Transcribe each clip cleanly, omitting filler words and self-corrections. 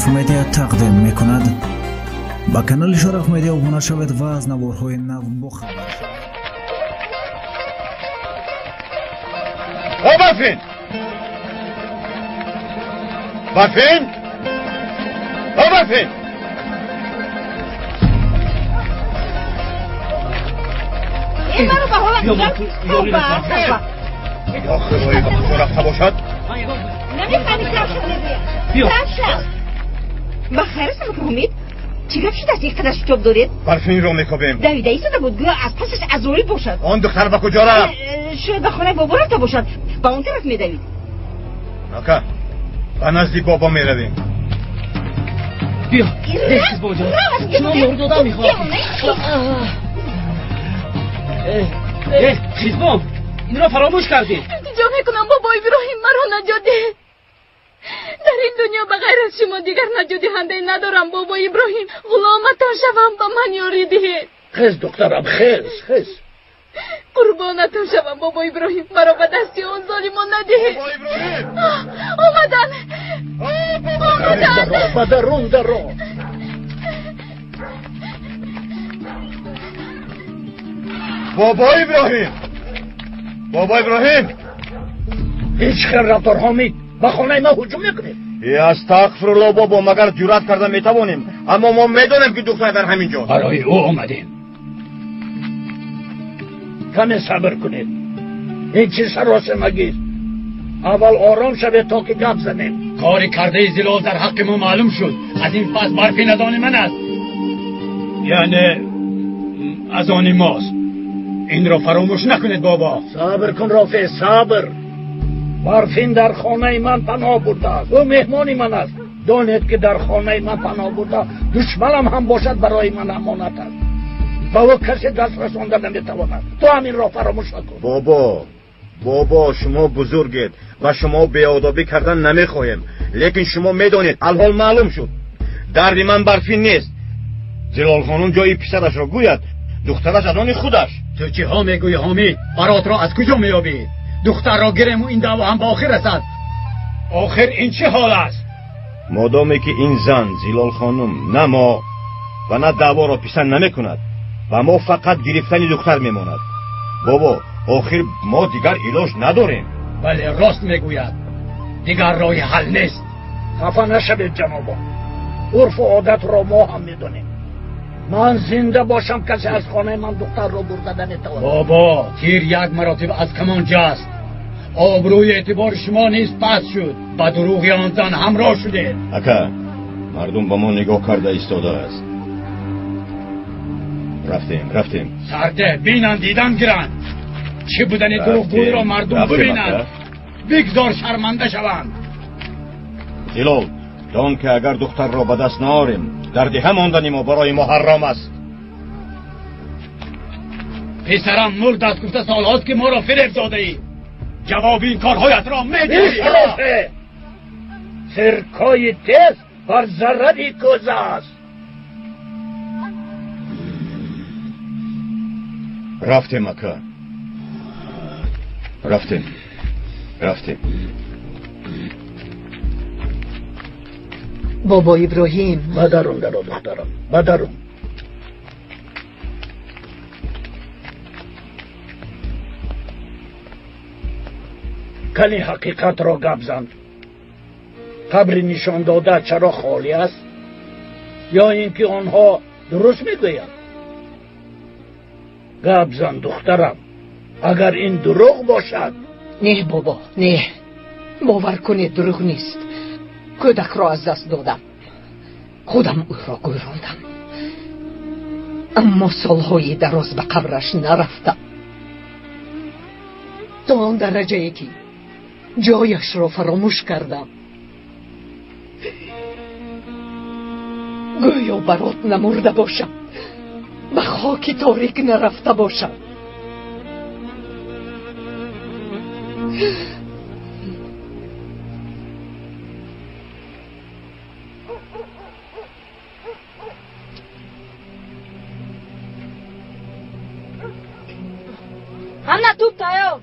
Шараф Медиа тақдим мекунад. Ба канали Шараф Медиа обуна шавед ва аз наворҳои нав бохабар шавед. О, Барфин! Барфин! О, Барфин! Охирҳои ба куҷо рафта бошад? Ба хайр аст, Ҳомид? Чӣ гап шудааст, ин қадар шитоб доред? Барфинро мекобем. Давида истода буд, гӯё аз пасаш азроил бошад. Он духтар ба куҷо рафт? Шояд ба хонаи бобо рафта бошад. Ба он тараф медавид. Ака, ба назди бобо меравем. Биё, бехиз бобоҷон. Шумо мурдода мехоҳад. Э, хизбон, инро фаромӯш кардед. Илтиҷо мекунам, бобо Иброҳим, маро наҷот диҳед. Дар ин дунё ба ғайр аз шумо дигар наҷотдиҳандае надорам, бобо Иброҳим. Ғуломатон шавам, ба ман ёрӣ диҳед. Хез, духтарам, хез, хез. Қурбонатон шавам, бобо Иброҳим, маро ба дасти он золимон надиҳед. Омадан, омадан. Ба дарун даро. Бобо Иброҳим! Бобо Иброҳим! Ҳеҷ хел рафтор, Ҳомид. Ба хонаи ма ҳуҷум мекунед? Астағфирулло, бобо, магар ҷуръат карда метавонем? Аммо мо медонем, ки духтар дар ҳамин ҷост. Барои ӯ омадем. Каме сабр кунед. Ин чӣ саросемагист? Аввал ором шавед, то ки гап занем. Кори кардаи Зилол дар ҳаққи мо маълум шуд. Аз ин пас Барфин аз они ман аст, яъне аз они мост. Инро фаромӯш накунед, бобо. Сабр кун, Рофеъ, сабр. Барфин дар хонаи ман паноҳ бурдааст. Ӯ меҳмони ман аст. Донед, ки дар хонаи ман паноҳ бурда, душманам ҳам бошад, барои ман амонат аст. Ба ӯ касе даст расонда наметавонад. Ту ҳаминро фаромӯш накун. Бобо, бобо, шумо бузургед ва шумо беодобӣ кардан намехоҳем, лекин шумо медонед, алҳол маълум шуд, дарди ман Барфин нест. Зилолхонум ҷои писарашро гӯяд, духтараш аз они худаш. Ту чиҳо мегӯӣ, Ҳомид? Баротро аз куҷо меёбӣ? Духтарро гирему ин даъво ҳам ба охир расад. Охир ин чӣ ҳол аст? Модоме ки ин зан Зилолхонум на мо ва на даъворо писанд намекунад, ба мо фақат гирифтани духтар мемонад. Бобо, охир мо дигар илоҷ надорем. Бале, рост мегӯяд, дигар роҳи ҳал нест. Хафа нашавед, ҷанобон. Урфу одатро мо ҳам медонем. Ман зинда бошам, касе аз хонаи ман духтарро бурда наметавонад. Бобо, тир як маротиба аз камон ҷаст. Обрӯи эътибори шумо низ паст шуд. Ба дурӯғи он зан ҳамроҳ шудед. Ака, мардум ба мо нигоҳ карда истодааст. Рафтем, рафтем. Сарде бинанд, дидан гиранд. Чӣ будани дурӯғгӯиро мардум бибинанд. Бигзор шарманда шаванд. Зилол, дон ки агар духтарро ба даст наорем, дар деҳа мондани мо барои мо ҳаром аст. Писарам мурд аст гуфта солҳост, ки моро фиреб додаӣ. Ҷавоби ин корҳоятро медиҳӣ. Сиркои тез бар зарари кӯза аст. Рафтем, ака, рафтем, рафтем. Бобо Иброҳим, ба дарун даро, духтарам, ба дарун. Кани ҳақиқатро гап зан. Қабри нишондода чаро холӣ аст? Ё ин ки онҳо дуруст мегӯянд? Гап зан, духтарам, агар ин дурӯғ бошад. Не, бобо, не, бовар кунед, дурӯғ нест. Кӯдакро аз даст додам, худам ӯро гӯрондам, аммо солҳои дароз ба қабраш нарафтам, то он дараҷае ки ҷояшро фаромӯш кардам. Гӯё барот намурда бошам, ба хоки торик нарафта бошам. Ҳамна туп тайёр.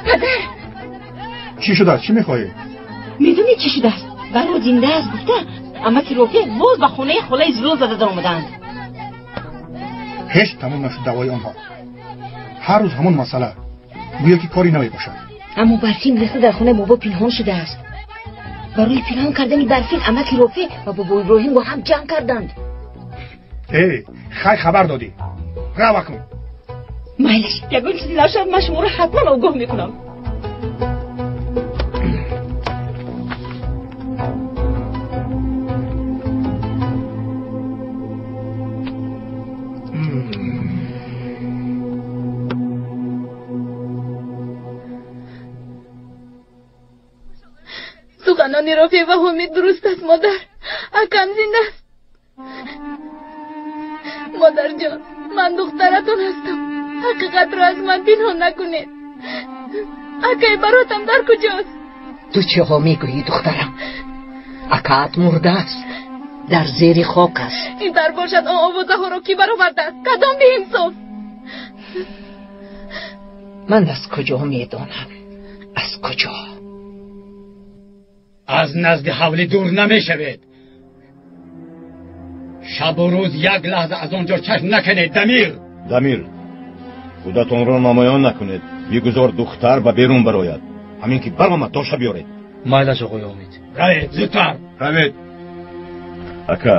Падар! Чӣ шудааст? Чӣ мехоҳӣ? Медонӣ чӣ шудааст? Баро зинда аст гуфта, амаки Рофеъ боз ба хонаи холаи Зилол зада даромаданд. Ҳеҷ тамом нашуд даъвои онҳо. Ҳар рӯз ҳамон масъала. Гӯё ки кори наве бошад. Аммо Барфин гирифта дар хонаи бобо пинҳон шудааст. Барои пинҳон кардани Барфин амаки Рофеъ ва бобо Иброҳим бо ҳам ҷанг карданд. Э, хай хабар додӣ. Рав акнун. Майлаш, ягон чизе нашавад, ман шуморо ҳатман огоҳ мекунам. Суханони Рофеъ ва Ҳомид дуруст аст, модар. Акам зинда аст. Модарҷон, ман духтаратон ҳастам. Ҳақиқатро аз ман пинҳон накунед. Акаи баротам дар куҷост? Ту чиҳо мегӯӣ, духтарам? Акаат мурдааст, дар зери хок аст. Ин тар бошад, он овозаҳоро кӣ баровардааст? Кадом беинсоф? Ман аз куҷо медонам? Аз куҷо? Аз назди ҳавлӣ дур намешавед. Шабу рӯз як лаҳза аз он ҷо чашм накунед. Дамир! Дамир, худатонро намоён накунед. Бигузор духтар ба берун барояд. Ҳамин ки баромад, тоша биёред. Майлаш, оғои Омид. Равед, зудтар! Равед. Ака,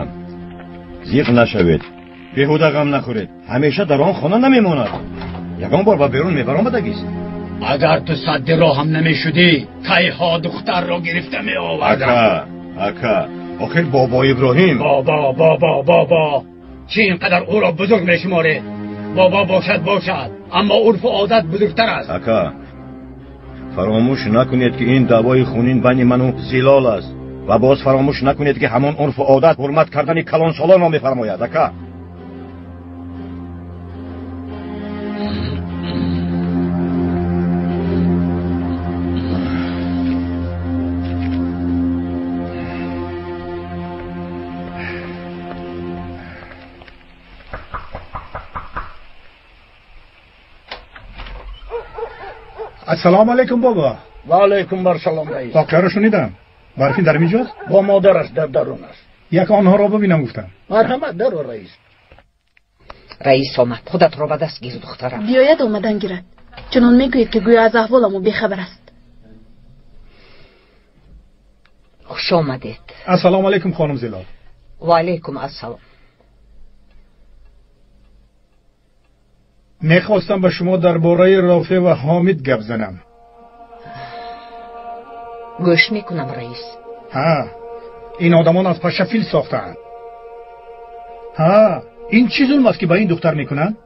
зиқ нашавед. Беҳуда ғам нахӯред. Ҳамеша дар он хона намемонад. Ягон бор ба берун мебаромадагист. Агар ту садди роҳам намешудӣ, кайҳо духтарро гирифта меовардам. Ака, ака, охир бобо Иброҳим. Бобо, бобо, бобо, чӣ ин қадар ӯро бузург мешуморед? Бобо бошад, бошад, аммо урфу одат бузургтар аст. Ака, фаромӯш накунед ки ин даъвои хунин байни ману Зилол аст ва боз фаромӯш накунед ки ҳамон урфу одат ҳурмат кардани калонсолонро мефармояд. Ака. Ассалому алайкум, бобо. Ва алайкум ассалом, раис. Воқеаро шунидам. Барфин дар инҷост? Бо модараш дар дарун аст. Як онҳоро бибинам гуфтам. Марҳамат, даро, раис. Раис омад. Худатро ба даст гир, духтарам. Биёяд, омадан гирад. Чунон мегӯед ки гӯё аз аҳволам ӯ бехабар аст. Хуш омадед. Ассалому алайкум, хонум Зилол. Ва алайкум ассалом. Мехостам ба шумо дар бораи Рофеъ ва Ҳомид гап занам. Гӯш мекунам, раис. Ҳа, ин одамон аз паша фил сохтаанд. Ҳа, ин чӣ зулм аст ки ба ин духтар мекунанд?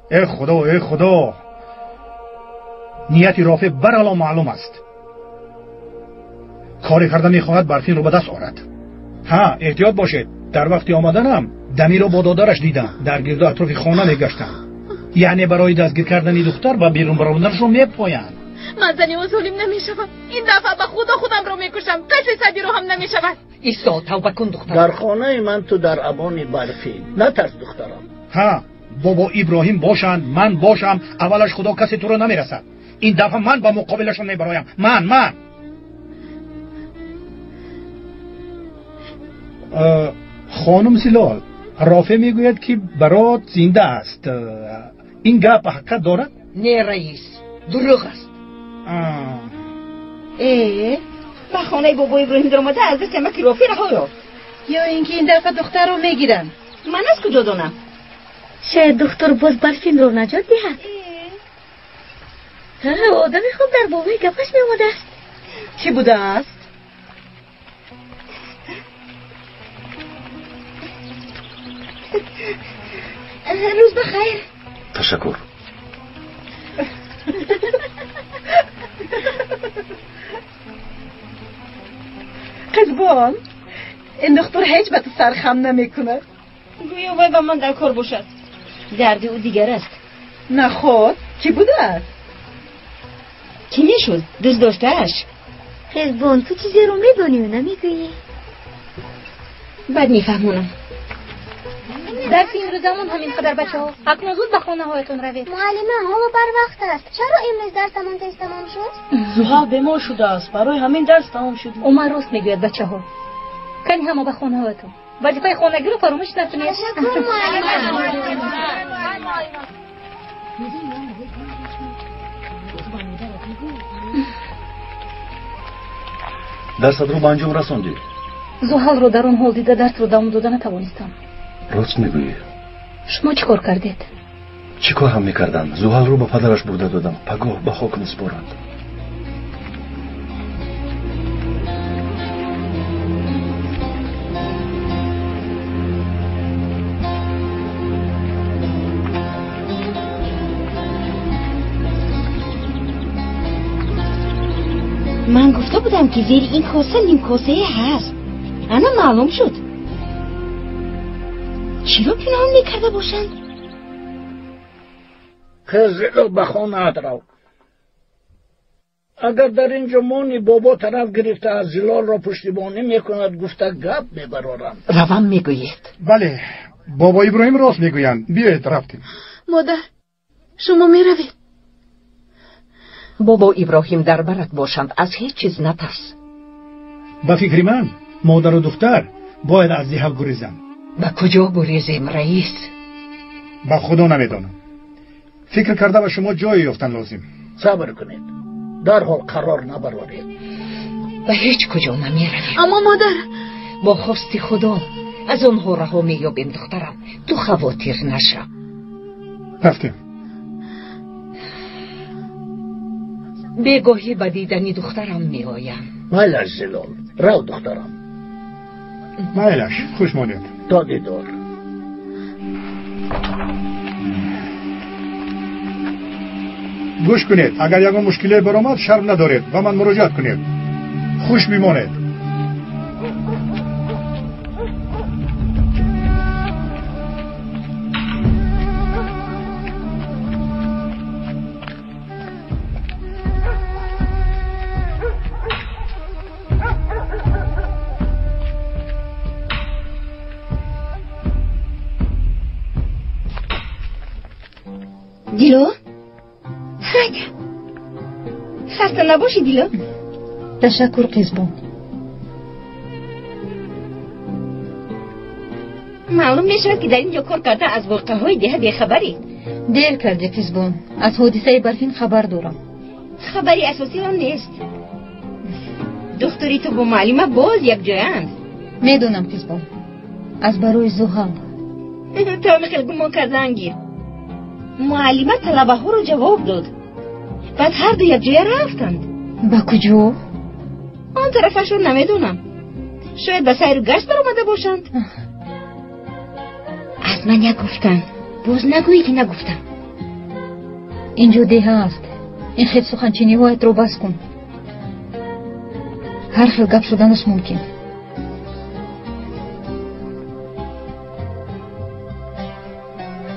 Э худо, э худо! Нияти Рофеъ барало маълум аст. Коре карда мехоҳад Барфинро ба даст орад. Ҳа, эҳтиёт бошед. Дар вақти омаданам Дамирро бо додараш дидам. Дар гирду атрофи хона мегаштанд. Яъне барои дастгир кардани духтар ва берун баромаданашро мепоянд. Ман зани ӯ золим намешавам. Ин дафъа ба худо худамро мекушам. Касе сади роҳам намешавад. Исо, тавба кун, духтарам. Дар хонаи ман ту дар абони Барфин. Натарс, духтарам. Ҳа, бобо Иброҳим бошанд, ман бошам, аввалаш худо касе туро намерасад. Ин дафъа ман ба муқобилашон мебароям. Ман. Хонум Зилол, Рофеъ мегӯяд ки барот зинда аст. Ин гап ҳақиқат дорад? Не, раис, дурӯғ аст. Э, ба хонаи бобо Иброҳим даромада аз дасти амаки Рофеъ раҳо ёфт. Ё ин ки ин дафъа духтарро мегиранд. Ман аз куҷо донам? Шояд духтур боз Барфинро наҷот диҳад. Одами хуб дар бобои гапаш меомадааст. Чӣ будааст? Рӯз ба хайр. Ташаккур. Қизбон, ин духтур ҳеҷ ба ту сархам намекунад. Гӯё вай ба ман дар кор бошад. Дарди ӯ дигар аст. Наход, чӣ будааст? Кӣ мешуд? Дӯст доштааш. Қизбон, ту чизеро медонию намегӯӣ? Баъд мефаҳмонам. Дарси имрӯзамон ҳамин қадар, бачаҳо. Акнун зуд ба хонаҳоятон равед. Муаллима, ҳоло барвақт аст. Чаро имрӯз дарсамон тез тамом шуд? Зуҳал бемор шудааст. Барои ҳамин дарс тамом шуд. Умар рост мегӯяд, бачаҳо. Кани ҳама ба хонаҳоятон. Вазифаи хонагиро фаромӯш накунед. Ташаккур, муаллима. Дарсатро ба анҷом расондӣ? Зуҳалро дар он ҳол дида дарсро давом дода натавонистам. Рост мегӯӣ. Шумо чӣ кор кардед? Чӣ кор ҳам мекардам? Зуҳалро ба падараш бурда додам. Пагоҳ ба хок месупоранд. Ман гуфта будам, ки зери ин коса нимкосае ҳаст. Ана маълум шуд. Чиро пинҳон мекарда бошанд? Қиз, ба хонаат рав. Агар дар ин ҷо монӣ, бобо тараф гирифта аз Зилолро пуштибонӣ мекунад, гуфта гап мебароранд. Равам мегӯед? Бале, бобо Иброҳим рост мегӯянд. Биёед, рафтем. Модар, шумо меравед? Бобо Иброҳим дар барат бошанд, аз ҳеҷ чиз натарс. Ба фикри ман, модару духтар бояд аз деҳа гурезанд. Ба куҷо гурезем, раис? Ба худо намедонам. Фикр карда ба шумо ҷое ёфтан лозим. Сабр кунед, дарҳол қарор набароред. Ба ҳеҷ куҷо намеравем. Аммо модар, бо хости худо аз онҳо раҳо меёбем, духтарам. Ту хавотир нашав. Рафтем. Бегоҳӣ ба дидани духтарам меоям. Майлаш, Зилол, рав, духтарам. Майлаш, хуш монед. То дидор. Гӯш кунед, агар ягон мушкиле баромад, шарм надоред, ба ман муроҷиат кунед. Хуш бимонед. Дило? Хайда. Хаста набошӣ, Дило? Ташаккур, қизбон. Маълум мешавад, ки дар ин ҷо кор карда аз воқеаҳои деҳа бехабарӣ. Дер кардӣ, қизбон. Аз ҳодисаи барфин хабар дорам. Хабари асосӣ он нест. Духтари ту бо муаллима боз якҷояанд. Медонам, қизбон. Аз барои Зуҳал. Ту ҳамин хел гумон кардаан гир. Муаллима талабаҳоро ҷавоб дод. Баъд ҳарду якҷоя рафтанд. Ба куҷо? Он тарафашро намедонам. Шояд ба сайру гашт баромада бошанд. Аз ман як гуфтанд. Боз нагӯӣ, ки нагуфтам. Инҷо деҳа аст. Ин хел суханчиниҳоятро бас кун. Ҳар хел гап шуданаш мумкин.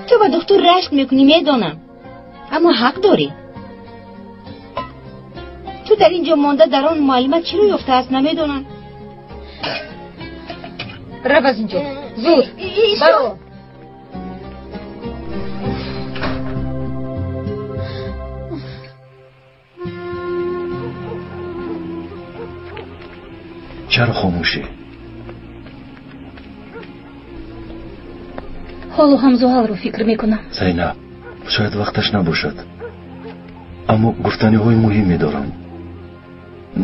Ту ба духтур рашк мекунӣ, медонам. Аммо ҳақ дорӣ. Ту дар ин ҷо монда дар он муаллима чиро ёфтааст, намедонам. Рав аз ин ҷо. Зуд. Баро. Чаро хомӯшӣ? Ҳоло ҳам Зуҳалро фикр мекунам. Зайнаб, шояд вақташ набошад, аммо гуфтаниҳои муҳим медорам.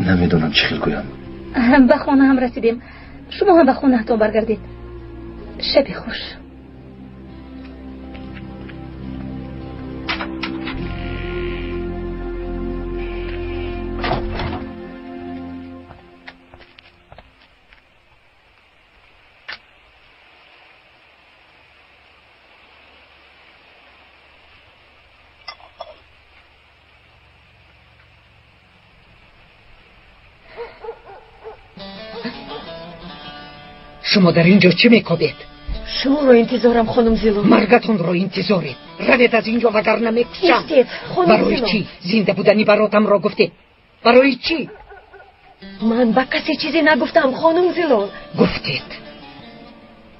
Намедонам чӣ хел гӯям. Ба хона ҳам расидем. Шумо ҳам ба хонаатон баргардед. Шаби хуш. Шумо дар ин ҷо чӣ мекобед? Шуморо интизорам, хонум Зило. Маргатонро интизоред. Равед аз ин ҷо, вагарна мекушам. Истед, хонум Барои Зило. чӣ зинда будани баротамро гуфтед? Барои чӣ? Ман ба касе чизе нагуфтам, хонум Зило. Гуфтед.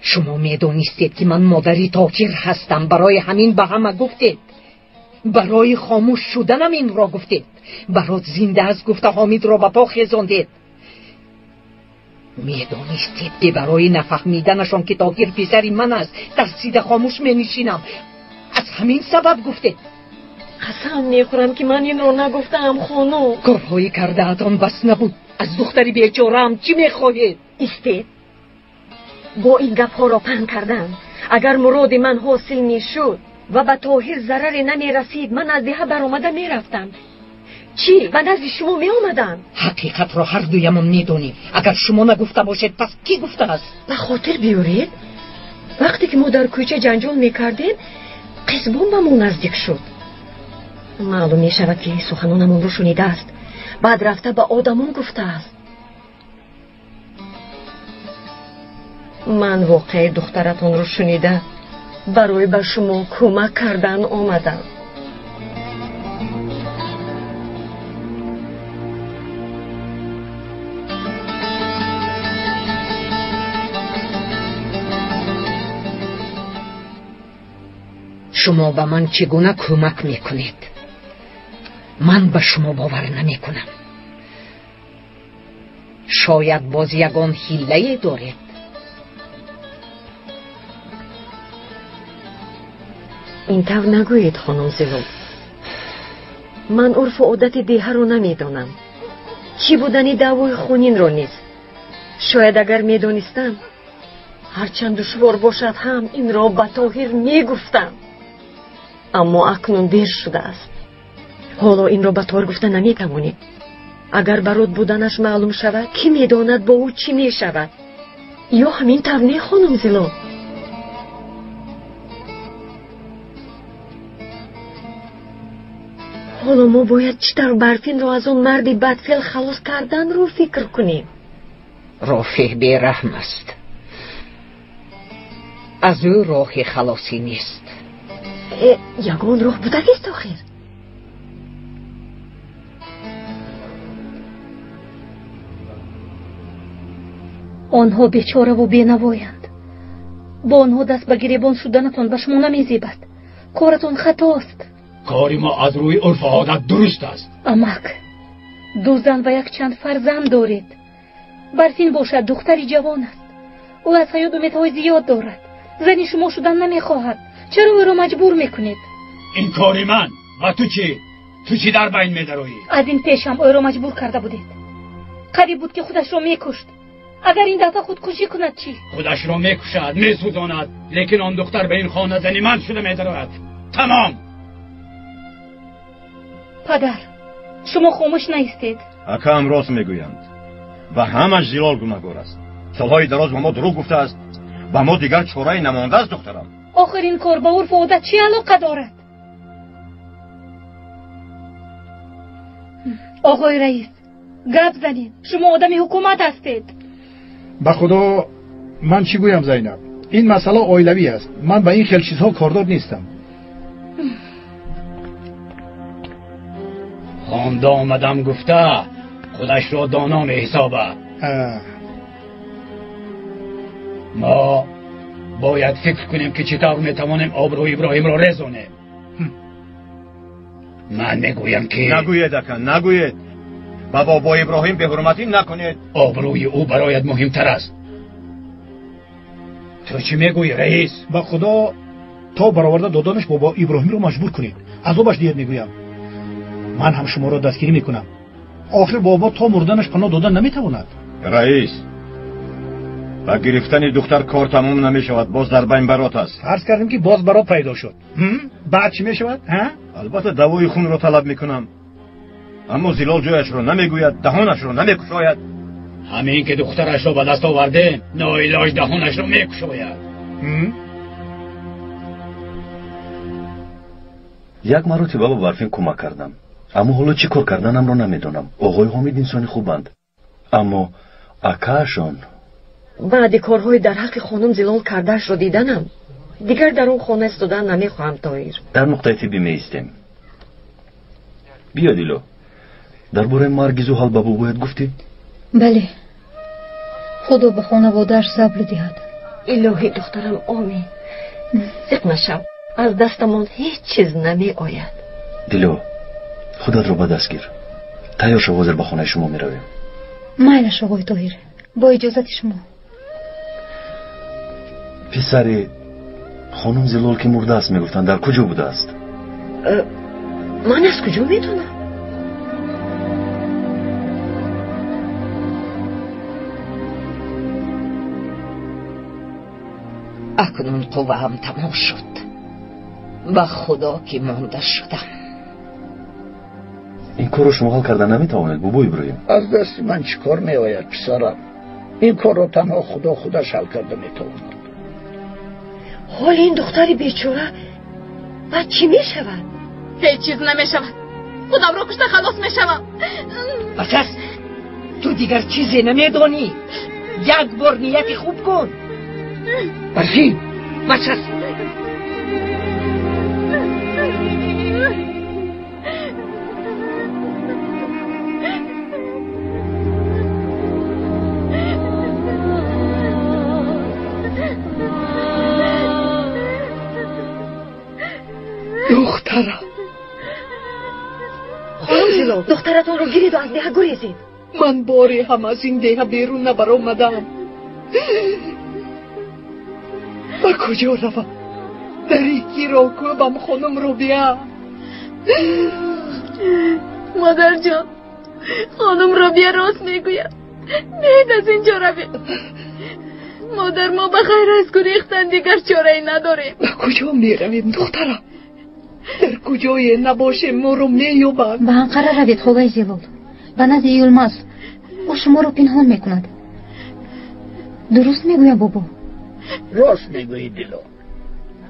Шумо медонистед, ки ман модари Тоҳир ҳастам. Барои ҳамин ба ҳама гуфтед. Барои хомӯш шуданам инро гуфтед. Барот зинда аст гуфта Ҳомидро ба по хезондед. Медонистед, ки барои нафаҳмиданашон, ки Тоҳир писари ман аст, тарсида хомӯш менишинам. Аз ҳамин сабаб гуфтед. Қасам мехӯрам, ки ман инро нагуфтаам, хонум. Корҳои кардаатон бас набуд. Аз духтари бечораам чӣ мехоҳед? Истед. Бо ин гапҳоро паҳн кардан, агар муроди ман ҳосил мешуд ва ба Тоҳир зараре намерасид, ман аз деҳа баромада мерафтам. Чӣ, ба назди шумо меомадам? Ҳақиқатро ҳар дуямон медонем. Агар шумо нагуфта бошед, пас кӣ гуфтааст? Ба хотир биёред, вақте ки мо дар кӯча ҷанҷол мекардем, Қизбон ба мо наздик шуд. Маълум мешавад, ки суханонамонро шунидааст. Баъд рафта ба одамон гуфтааст. Ман воқеаи духтаратонро шунида барои ба шумо кӯмак кардан омадам. Шумо ба ман чӣ гуна кӯмак мекунед? Ман ба шумо бовар намекунам. Шояд боз ягон ҳиллае доред. Ин тавр нагӯед, хонум Зилол. Ман урфу одати деҳаро намедонам. Чӣ будани даъвои хунинро низ. Шояд агар медонистам, ҳарчанд душвор бошад ҳам инро ба Тоҳир мегуфтам. Аммо акнун дер шудааст. Ҳоло инро ба Тоҳир гуфта наметавонед. Агар барот буданаш маълум шавад, кӣ медонад бо ӯ чӣ мешавад? Ё ҳамин тавр не, хонум Зилол? Ҳоло мо бояд чӣ тавр Барфинро аз он марди бадфеъл халос карданро фикр кунем. Рофеъ бераҳм аст. Аз ӯ роҳи халосӣ нест. Ягон роҳ будагист охир? Онҳо бечораву бенавоянд. Бо онҳо даст ба гиребон шуданатон ба шумо намезебад. Коратон хатост. Кори мо аз рӯи урфу одат дуруст аст. Амак, ду зан ва якчанд фарзанд доред. Барфин бошад духтари ҷавон аст. Ӯ аз ҳаёт умедҳои зиёд дорад. Зани шумо шудан намехоҳад. Чаро ӯро маҷбур мекунед? Ин кори ман. Ва ту чӣ? Ту чӣ дар байн медароӣ? Аз ин пешам ӯро маҷбур карда будед. Қариб буд, ки худашро мекушт. Агар ин дафъа худкушӣ кунад чӣ? Худашро мекушад, месӯзонад, лекин он духтар ба ин хона зани ман шуда медарояд. Тамом. Падар, шумо хомӯш наистед. Акаам рост мегӯянд. Ва ҳамаш Зилол гунаҳгор аст. Солҳои дароз ба мо дурӯғ гуфтааст. Ба мо дигар чорае намондааст, духтарам. Охир ин кор ба урфу одат чӣ алоқа дорад? Оғои раис, гап занед. Шумо одами ҳукумат ҳастед. Ба худо, ман чӣ гӯям, Зайнаб? Ин масъала оилавӣ аст. Ман ба ин хел чизҳо кордор нестам. Хонда омадам гуфта худашро доно меҳисобад. Мо бояд фикр кунем, ки чӣ тавр метавонем обрӯи Иброҳимро резонем. Ман мегӯям, ки нагӯед, ака, нагӯед. Ба бобои Иброҳим беҳурматӣ накунед. Обрӯи ӯ барояд муҳимтар аст. Ту чӣ мегӯӣ, раис? Ба худо, то бароварда доданаш бобо Иброҳимро маҷбур кунед. Азобаш диҳед, мегӯям. Ман ҳам шуморо дастгирӣ мекунам. Охир бобо то мурданаш паноҳ додан наметавонад. Раис, ба гирифтани духтар кор тамом намешавад. Боз дар байн барот аст. Фарз кардем, ки боз барот пайдо шуд. Баъд чӣ мешавад? Албатта давои хунро талаб мекунам. Аммо Зилол ҷояшро намегӯяд, даҳонашро намекушояд. Ҳамин ки духтарашро ба даст овардем, ноилоҷ даҳонашро мекушояд. Як маротиба ба Барфин кӯмак кардам, аммо ҳоло чӣ кор карданамро намедонам. Оғои Ҳомид инсони хубанд, аммо акаашон баъди корҳои дар ҳаққи хонум Зилол кардаашро диданам, дигар дар он хона истодан намехоҳам, Тоҳир. Дар нуқтаи тиббӣ меистем. Биё, Дило, дар бораи марги Зуҳал ба бобоят гуфтӣ? Бале, худо ба хонаводааш сабр диҳад. Илоҳӣ духтарам, омин. Зиқ нашав, аз дастамон ҳеҷ чиз намеояд. Дило, худатро ба даст гир. Тайёр шав, ҳозир ба хонаи шумо меравем. Майлаш, оғои Тоҳир, бо иҷозати шумо. Писари хонум Зилол ки мурдааст, мегуфтанд, дар куҷо будааст? Ман аз куҷо медонам? Акнун қувваам тамом шуд. Ба худо ки монда шудам. Ин корро шумо ҳал карда наметавонед, бобо Иброҳим. Аз дасти ман чӣ кор меояд, писарам? Ин корро танҳо Худо худаш ҳал карда метавонад. Ҳоли ин духтари бечора баъд чӣ мешавад? Ҳеҷ чиз намешавад. Худамро кушта халос мешавам. Бас аст, ту дигар чизе намедонӣ. Як бор нияти хуб кун. Барфин, бас аст. Духтарам. Хонум Зилол, духтаратонро гириду аз деҳа гурезед. Ман боре ҳам аз ин деҳа берун набаромадам. Ба куҷо равам? Дари киро кӯбам, хонум Робиа? Модарҷон, хонум Робиа рост мегӯяд. Биёед аз ин ҷо равем. Модар, мо ба ғайр аз гурехтан дигар чорае надорем. Ба куҷо меравем, духтарам? Дар куҷое набошем, моро меёбанд. Ба Анқара равед, холаи Зилол, ба назди Юлмаз. Ӯ шуморо пинҳон мекунад. Дуруст мегӯям, бобо? Рост мегӯӣ, Дило.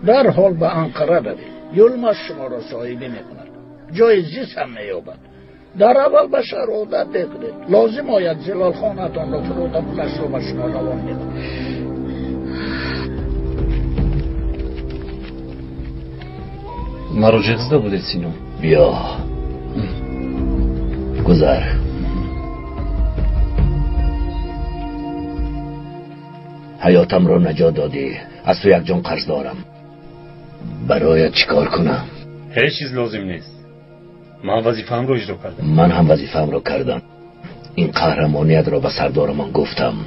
Дарҳол ба Анқара равед. Юлмаз шуморо соҳибӣ мекунад. Ҷои зист ҳам меёбад. Дар аввал ба шаҳр одат мекунед. Лозим ояд Зилол хонаатонро фурӯда пулашро ба шумо равон мекунад. Маро ҷеғ зада будед, Сино? Биё, гузар. Ҳаётамро наҷот додӣ. Аз ту якҷон қарз дорам. Бароят чӣ кор кунам? Ҳеҷ чиз лозим нест. Ман вазифаамро иҷро кардам. Ман ҳам вазифаамро кардам. Ин қаҳрамониятро ба сардорамон гуфтам.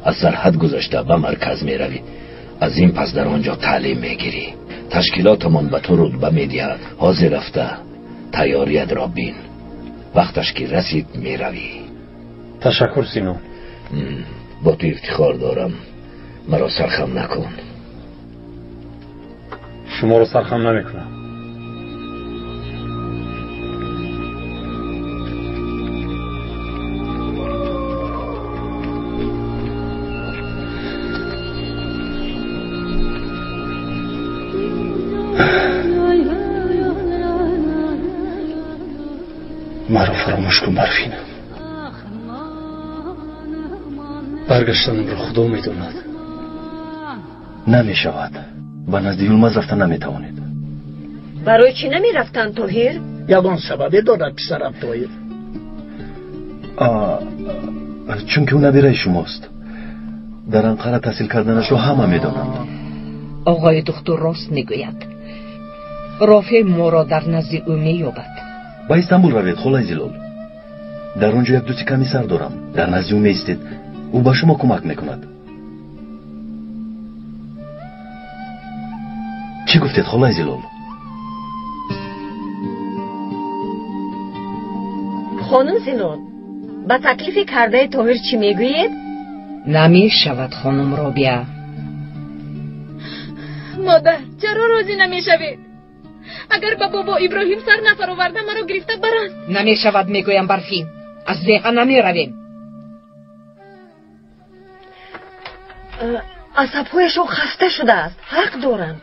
Аз сарҳад гузашта ба марказ меравӣ. Аз ин пас дар он ҷо таълим мегирӣ. Ташкилотамон ба ту рутба медиҳад. Ҳозир рафта тайёриятро бин. Вақташ ки расид меравӣ. Ташаккур, Сино. Бо ту ифтихор дорам. Маро сархам накун. Шуморо сархам намекунам. Маро фаромӯш кун, Барфина. Баргаштанамро Худо медонад. Намешавад. Ба назди Юлмаз рафта наметавонед. Барои чӣ намерафтанд, Тоҳир? Ягон сабабе дорад, писарам Тоҳир. Чунки ӯ набираи шумост. Дар Анқара таҳсил карданашро ҳама медонанд. Оғои духтур рост мегӯяд. Рофеъ моро дар назди ӯ меёбад. Ба Истанбул равед, холаи Зилол. Дар он ҷо як дӯсти комиссар дорам. Дар назди ӯ меистед. Ӯ ба шумо кӯмак мекунад. Чӣ гуфтед, холаи Зилол? Хонум Зилол, ба таклифи кардаи Тоҳир чӣ мегӯед? Намешавад, хонум Робиа. Модар, чаро розӣ намешавед? Агар ба бобо Иброҳим сар нафароварда, маро гирифта баранд. Намешавад, мегӯям, Барфин. Аз деҳа намеравем. Асабҳояшон хаста шудааст. Ҳақ доранд.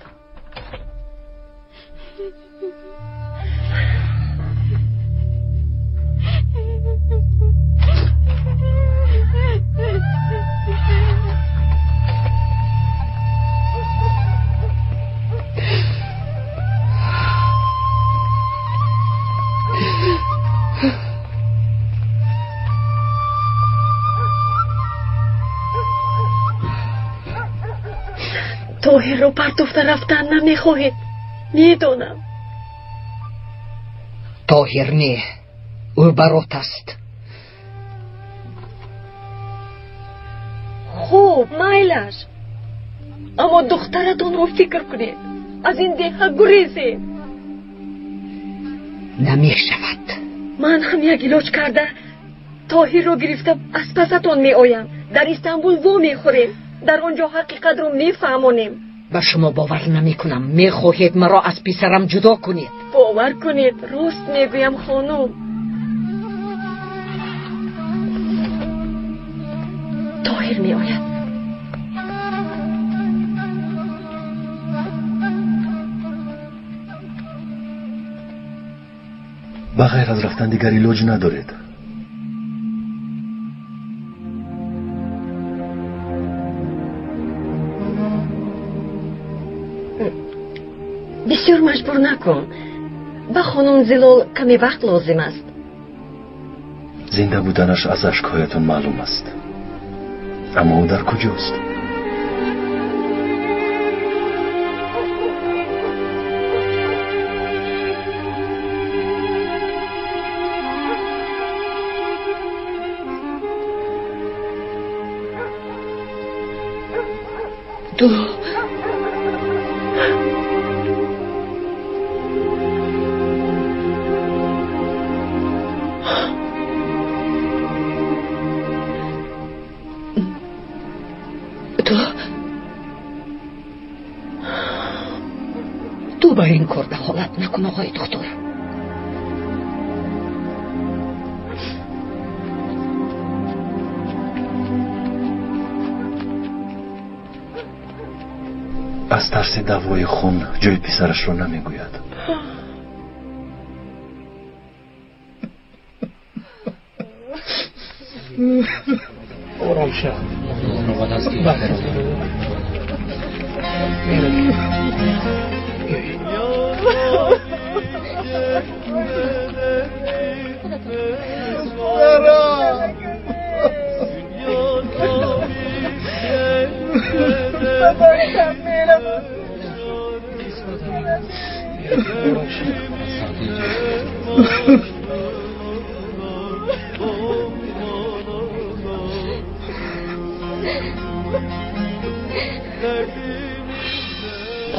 Тоҳирро партофта рафтан намехоҳед, медонам. Тоҳир не, ӯ барот аст. Хуб, майлаш, аммо духтаратонро фикр кунед. Аз ин деҳа гурезед. Намешавад. Ман ҳам як илоҷ карда Тоҳирро гирифта аз пасатон меоям. Дар Истанбул во мехӯрем, дар он ҷо ҳақиқатро мефаҳмонем. Ба шумо бовар намекунам. Мехоҳед маро аз писарам ҷудо кунед. Бовар кунед, рост мегӯям, хонум. Тоҳир меояд. Ба ғайр аз рафтан дигар илоҷ надоред. Бисёр маҷбур накун. Ба хонум Зилол каме вақт лозим аст. Зинда буданаш аз ашкҳоятон маълум аст. Аммо ӯ дар куҷост? Ту ту ба ин кор дахолат накун, оғои духтур. Аз тарси даъвои хун ҷои писарашро намегӯяд. Ором шав.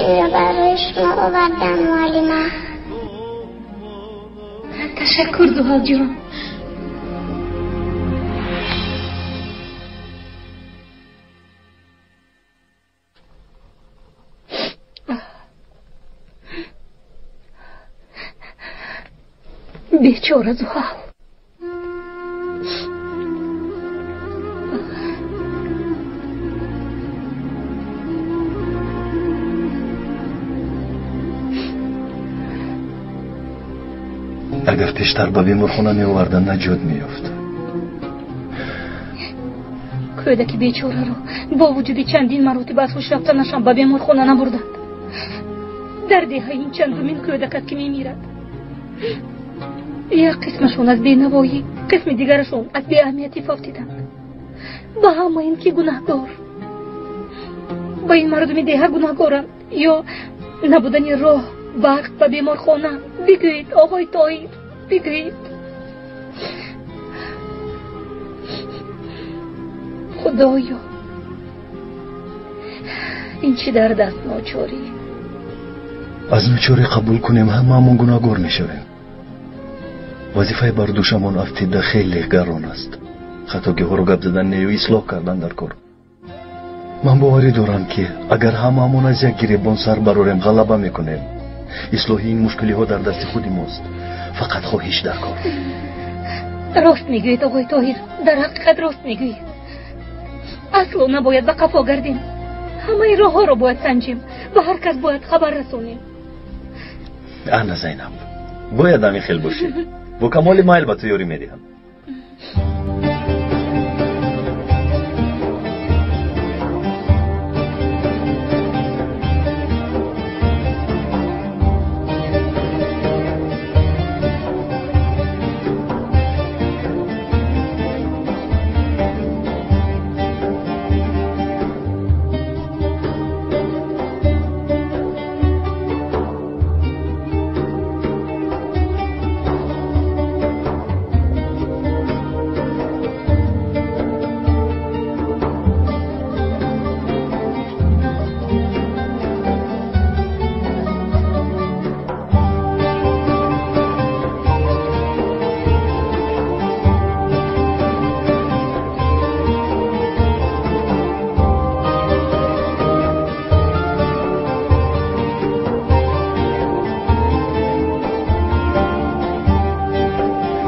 Инро барои шумо овардам, муаллима. Ташаккур, Зуҳалҷон. Бечора Зуҳал. Агар пештар ба беморхона меовардан, наҷот меёфт. Кӯдаки бечораро бо вуҷуди чандин маротиба аз ҳуш рафтанашам ба беморхона набурданд. Дар деҳа ин чандумин кӯдак аст, ки мемирад. Як қисмашон аз бенавоӣ, қисми дигарашон аз беаҳамиятӣ фавтиданд. Ба ҳама ин ки гунаҳгор? Ба ин мардуми деҳа гунаҳгоранд ё набудани роҳ, барқ ба беморхона? Бигӯед, оғои Тоҳир, бигӯед. Худоё, ин чӣ дард аст ночорӣ? Аз ночорӣ қабул кунем, ҳамаамон гунаҳгор мешавем. Вазифаи бар дӯшамон афтида хеле гарон аст. Хатогиҳоро гап задан нею ислоҳ кардан дар кор. Ман боварӣ дорам, ки агар ҳамаамон аз як гиребон сар барорем, ғалаба мекунем. Ислоҳи ин мушкилиҳо дар дасти худи мост. Фақат хоҳиш дар кор. Рост мегӯед, оғои Тоҳир, дар ҳақиқат рост мегӯед. Асло набояд ба қафо гардем. Ҳамаи роҳҳоро бояд санҷем, ба ҳар кас бояд хабар расонем. Ана Зайнаб, бояд ҳамин хел бошӣ. Бо камоли майл ба ту ёрӣ медиҳам.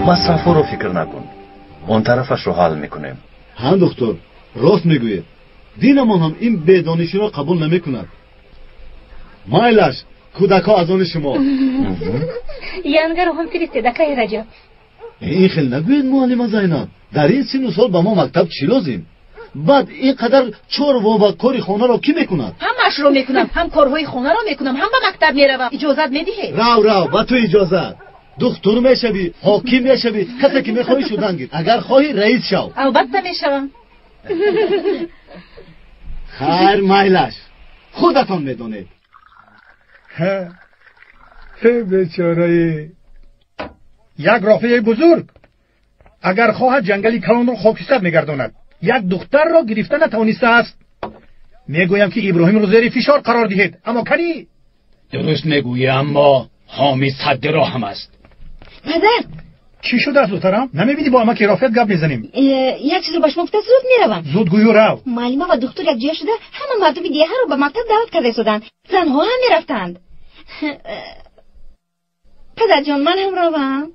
Масрафҳоро фикр накун, он тарафашро ҳал мекунем. Ҳа духтур, рост мегӯед. Динамон ҳам ин бедониширо қабул намекунад. Майлаш, кӯдакҳо аз они шумо. Янгаро ҳам фиристед, акаи Раҷаб. Ин хел нагӯед, муаллима Зайнаб. Дар ин синну сол ба мо мактаб чӣ лозим? Баъд ин қадар чорво ва кори хонаро кӣ мекунад? Ҳамаашро мекунам, ҳам корҳои хонаро мекунам, ҳам ба мактаб меравам. Иҷозат медиҳед? Рав, рав, ба ту иҷозат. Духтур мешавӣ, ҳоким мешавӣ, касе ки мехоҳӣ шудан гир. Агар хоҳӣ раис шав. Албатта мешавам. Хайр, майлаш, худатон медонед. Бечораи як рофеи бузург агар хоҳад ҷангали калонро хокистар мегардонад. Як духтарро гирифта натавонистааст. Мегӯям ки Иброҳимро зери фишор қарор диҳед, аммо канӣ? Дуруст мегӯӣ, аммо ҳомид садди роҳам аст. Падар, чӣ шудааст, духтарам? Намебинӣ бо амаки Рофият гап мезанем? Як чизро ба шумо гуфта зуд меравам. Зуд гӯю рав. Муаллима ва духтур якҷоя шуда ҳама мардуми деҳаро ба мактаб даъват карда истоданд. Занҳо ҳам мерафтанд. Падарҷон, ман ҳам равам.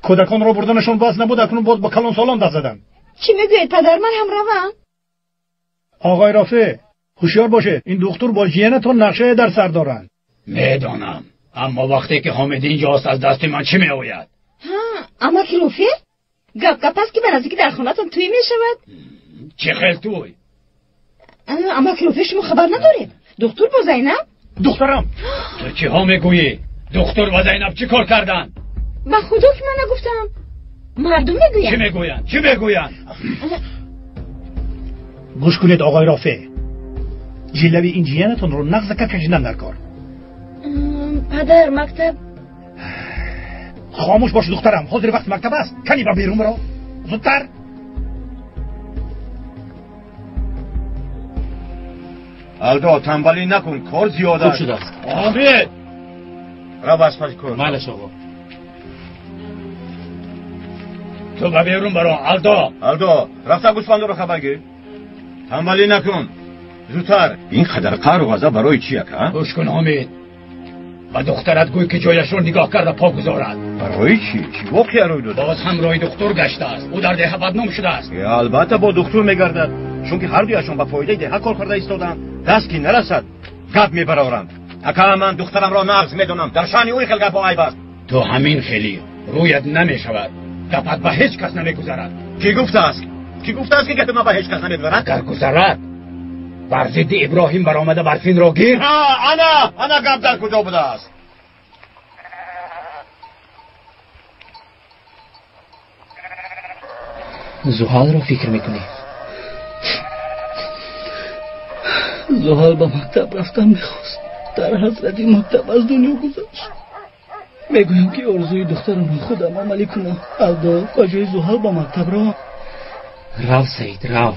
Кӯдаконро бурданашон бас набуд, акнун боз ба калонсолон даст заданд. Чӣ мегӯед, падар? Ман ҳам равам. Оғои Рофеъ, ҳушёр бошед, ин духтур бо ҷиянатон нақшае дар сар доранд. Медонам, аммо вақте ки Ҳомид инҷост аз дасти ман чӣ меояд? Ҳа, амаки Рофеъ? Гап гап аст ки ба наздикӣ дар хонатон тӯй мешавад. Чӣ хел тӯй? Амаки Рофеъ, шумо хабар надоред? Духтур бо Зайнаб? Духтарам! Ту чиҳо мегӯӣ? Духтур ва Зайнаб чӣ кор карданд? Ба худо ки ман нагуфтам. Мардум мегӯянд. Чӣ мегӯянд? Чӣ мегӯянд? Гӯш кунед, оғои Рофеъ, ҷилави ин ҷиянатонро нағзака кашидан дар кор. Падар, мактаб. Хомӯш бош, духтарам, ҳозир вақти мактаб аст. Кани ба берун биро, зудтар. Алдо, танбалӣ накун, кор зиёд аст. Хуб шудааст. Ҳомид, рав аз паси кор. Майлаш, оғо. Ту ба берун баро, Алдо. Алдо, рафта гӯсфандоро хабар гир. Танбалӣ накун, зудтар. Ин қадар қаҳру ғазаб барои чӣ, ака? Гӯш кун, Ҳомид, ба духтарат гӯй ки ҷояшро нигоҳ карда по гузорад. Барои чӣ? Чӣ воқеа рӯй дода? Боз ҳамроҳи духтур гаштааст. Ӯ дар деҳа бадном шудааст. Албатта бо духтур мегардад, чунки ҳар дуяшон ба фоидаи деҳа кор карда истоданд. Даст ки нарасад, гап мебароранд. Ака, ман духтарамро нағз медонам. Дар шаъни ӯ ин хел гапҳо айб аст. Ту ҳамин хелӣ рӯят намешавад. Гапат ба ҳеҷ кас намегузарад. Кӣ гуфтааст? Кӣ гуфтааст ки гапи ман ба ҳеҷ кас намегузарад? Агар гузарад, бар зидди Иброҳим баромада Барфинро гир. Ана, ана гап дар куҷо будааст? Зуҳалро фикр мекунӣ? Зуҳал ба мактаб рафтан мехост. Дар ҳасрати мактаб аз дунё гузашт. Мегӯям ки орзуи духтарамро худам амалӣ кунам. Алдо, ба ҷои Зуҳал ба мактаб равам. Рав, Саид, рав.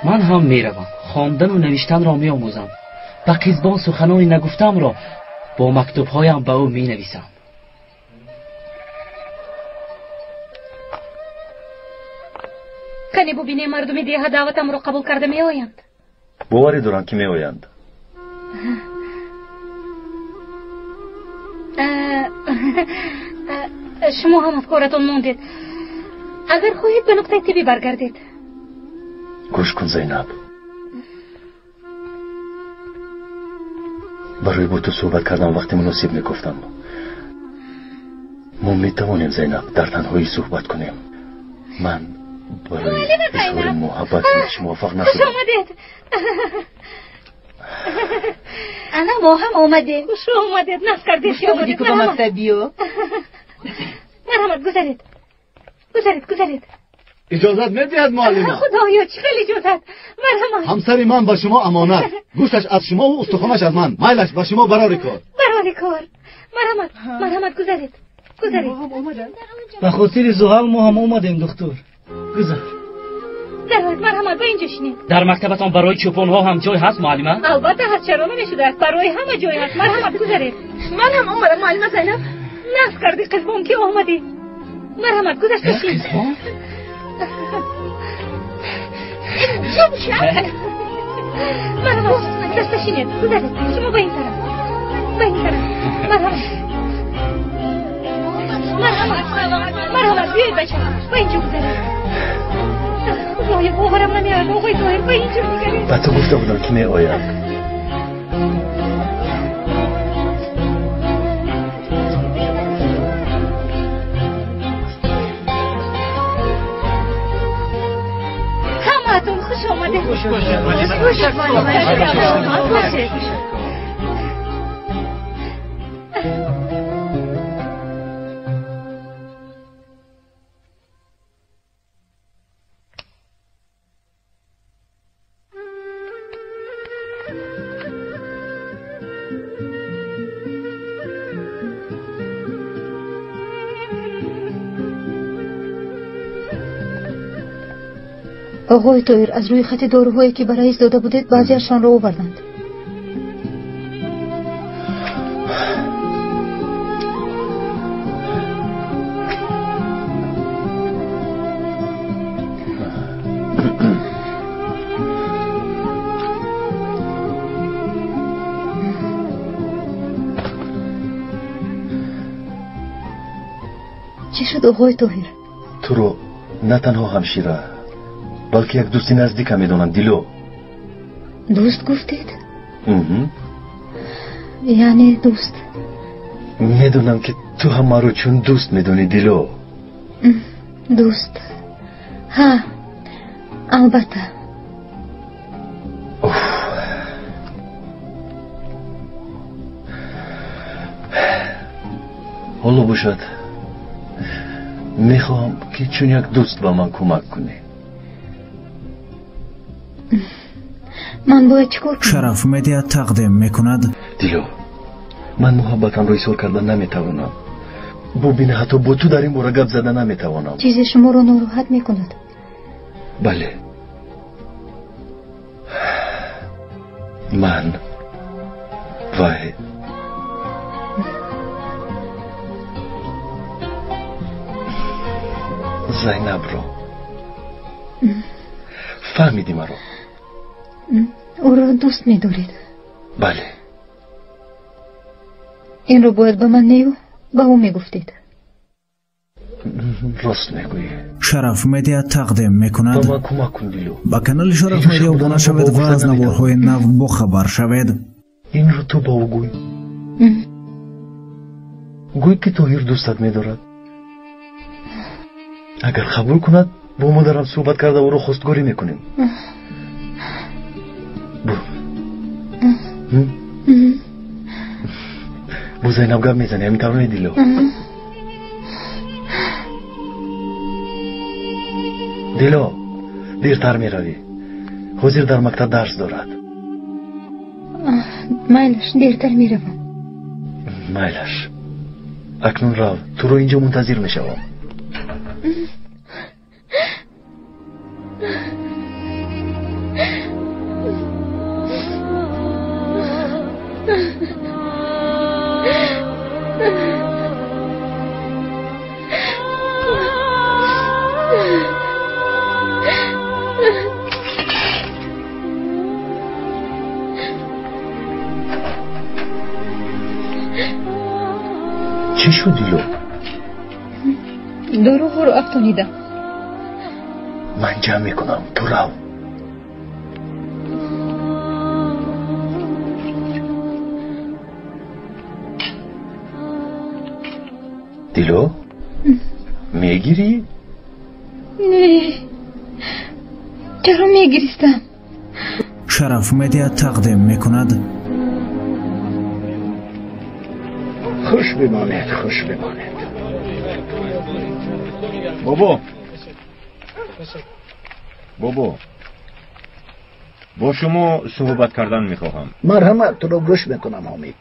Ман ҳам меравам. Хондану навиштанро меомӯзам. Ба Қизбон суханони нагуфтамро бо мактубҳоям ба ӯ менависам. Кане бубинем, мардуми деҳа даъватамро қабул карда меоянд. Боварӣ дорам ки меоянд. Шумо ҳам аз коратон мондед. Агар хоҳед ба нуқтаи тиббӣ баргардед. Гӯш кун, Зайнаб, барои бо ту суҳбат кардан вақти муносиб мегуфтам. Мо метавонем, Зайнаб, дар танҳоӣ суҳбат кунем. Ман барои изҳори муҳаббат ҳеҷ муваффақ нашудам. Хуш омадед. Ана мо ҳам омадем. Хуш омадед, наф кардед. Хуш омадӣ ку ба мактаб биё. Марҳамат, гузаред. Гузаред, гузаред. Иҷозат медиҳад, муаллима? Худоё, чӣ хел иҷозат? Марҳамат. Ҳамсари ман ба шумо амонат. Гӯшташ аз шумо ва устухонаш аз ман. Майлаш ба шумо барори кор. Барори кор. Марҳамат, марҳамат, гузаред. Гузаред. Ба хотири Зуҳал мо ҳам омадем, духтур. Гузар. Дароед, марҳамат, ба инҷо шинед. Дар мактабатон барои чӯпонҳо ҳам ҷой ҳаст, муаллима? Албатта ҳаст, чаро намешудааст? Барои ҳама ҷой ҳаст. Марҳамат, гузаред. Ман ҳам омадам, муаллима Зайнаб. Наф кардӣ, Қизбон, ки омадӣ. Марҳамат, гузашта шин. Марҳамат, гузашта шинед. Гузаред. Шумо ба ин тараф. Ба ин тараф. Марҳамат. Биёед бачаҳо, ба инҷо гузаред. Худоё, боварам намеояд, оғои Тоҳир, ба инҷо нигаред. Ба ту гуфта будам, ки меояд. Ҳамаатон хуш омадед. Хуш бошед. Бошед. Оғои Тоҳир, аз рӯи хати доруҳое ки ба раис дода будед, баъзеашонро оварданд. Чӣ шуд, оғои Тоҳир? Туро на танҳо ҳамшира, балки як дӯсти наздикам медонам, Дило. Дӯст гуфтед? Яъне дӯст? Медонам, ки ту ҳам маро чун дӯст медонӣ, Дило. Дӯст. Ҳа, албатта. Ҳоло бошад, мехоҳам, ки чун як дӯст ба ман кӯмак кунӣ. Ман бояд чӣ кор кунам? Шараф Медиа тақдим мекунад. Дило, ман муҳаббатамро изҳор карда наметавонам. Бубин, ҳатто бо ту дар ин бора гап зада наметавонам. Чизе шуморо нороҳат мекунад? Бале. Ман вай Зайнабро. Фаҳмидӣ маро? Ӯро дӯст медоред? Бале. Инро бояд ба ман нею ба ӯ мегуфтед. Рост мегӯӣ. Шараф Медиа тақдим мекунад. Ба ман кӯмак кун, Дило. Ба канали Шараф Медиа обуна шавед ва аз наворҳои нав бохабар шавед. Инро ту ба ӯ гӯй. Гӯй, ки Тоҳир дӯстат медорад. Агар қабул кунад, бо модарам суҳбат карда ӯро хостгорӣ мекунем. Бо Зайнаб гап мезанӣ, ҳамин тавр не, Дило? Дило, дертар меравӣ. Ҳозир дар мактаб дарс дорад. Майлаш, дертар меравам. Майлаш. Акнун рав, туро инҷо мунтазир мешавам. Чӣ шуд, Дило? Доруҳоро афтонидам. Ман ҷамъ мекунам, ту рав. Дило, мегирӣ? Не, чаро мегиристам? Шараф Медиа тақдим мекунад. Хуш бимонед, хуш бимонед. Бобо, бобо, бо шумо суҳбат кардан мехоҳам. Марҳамат, туро гӯш мекунам, Ҳомид.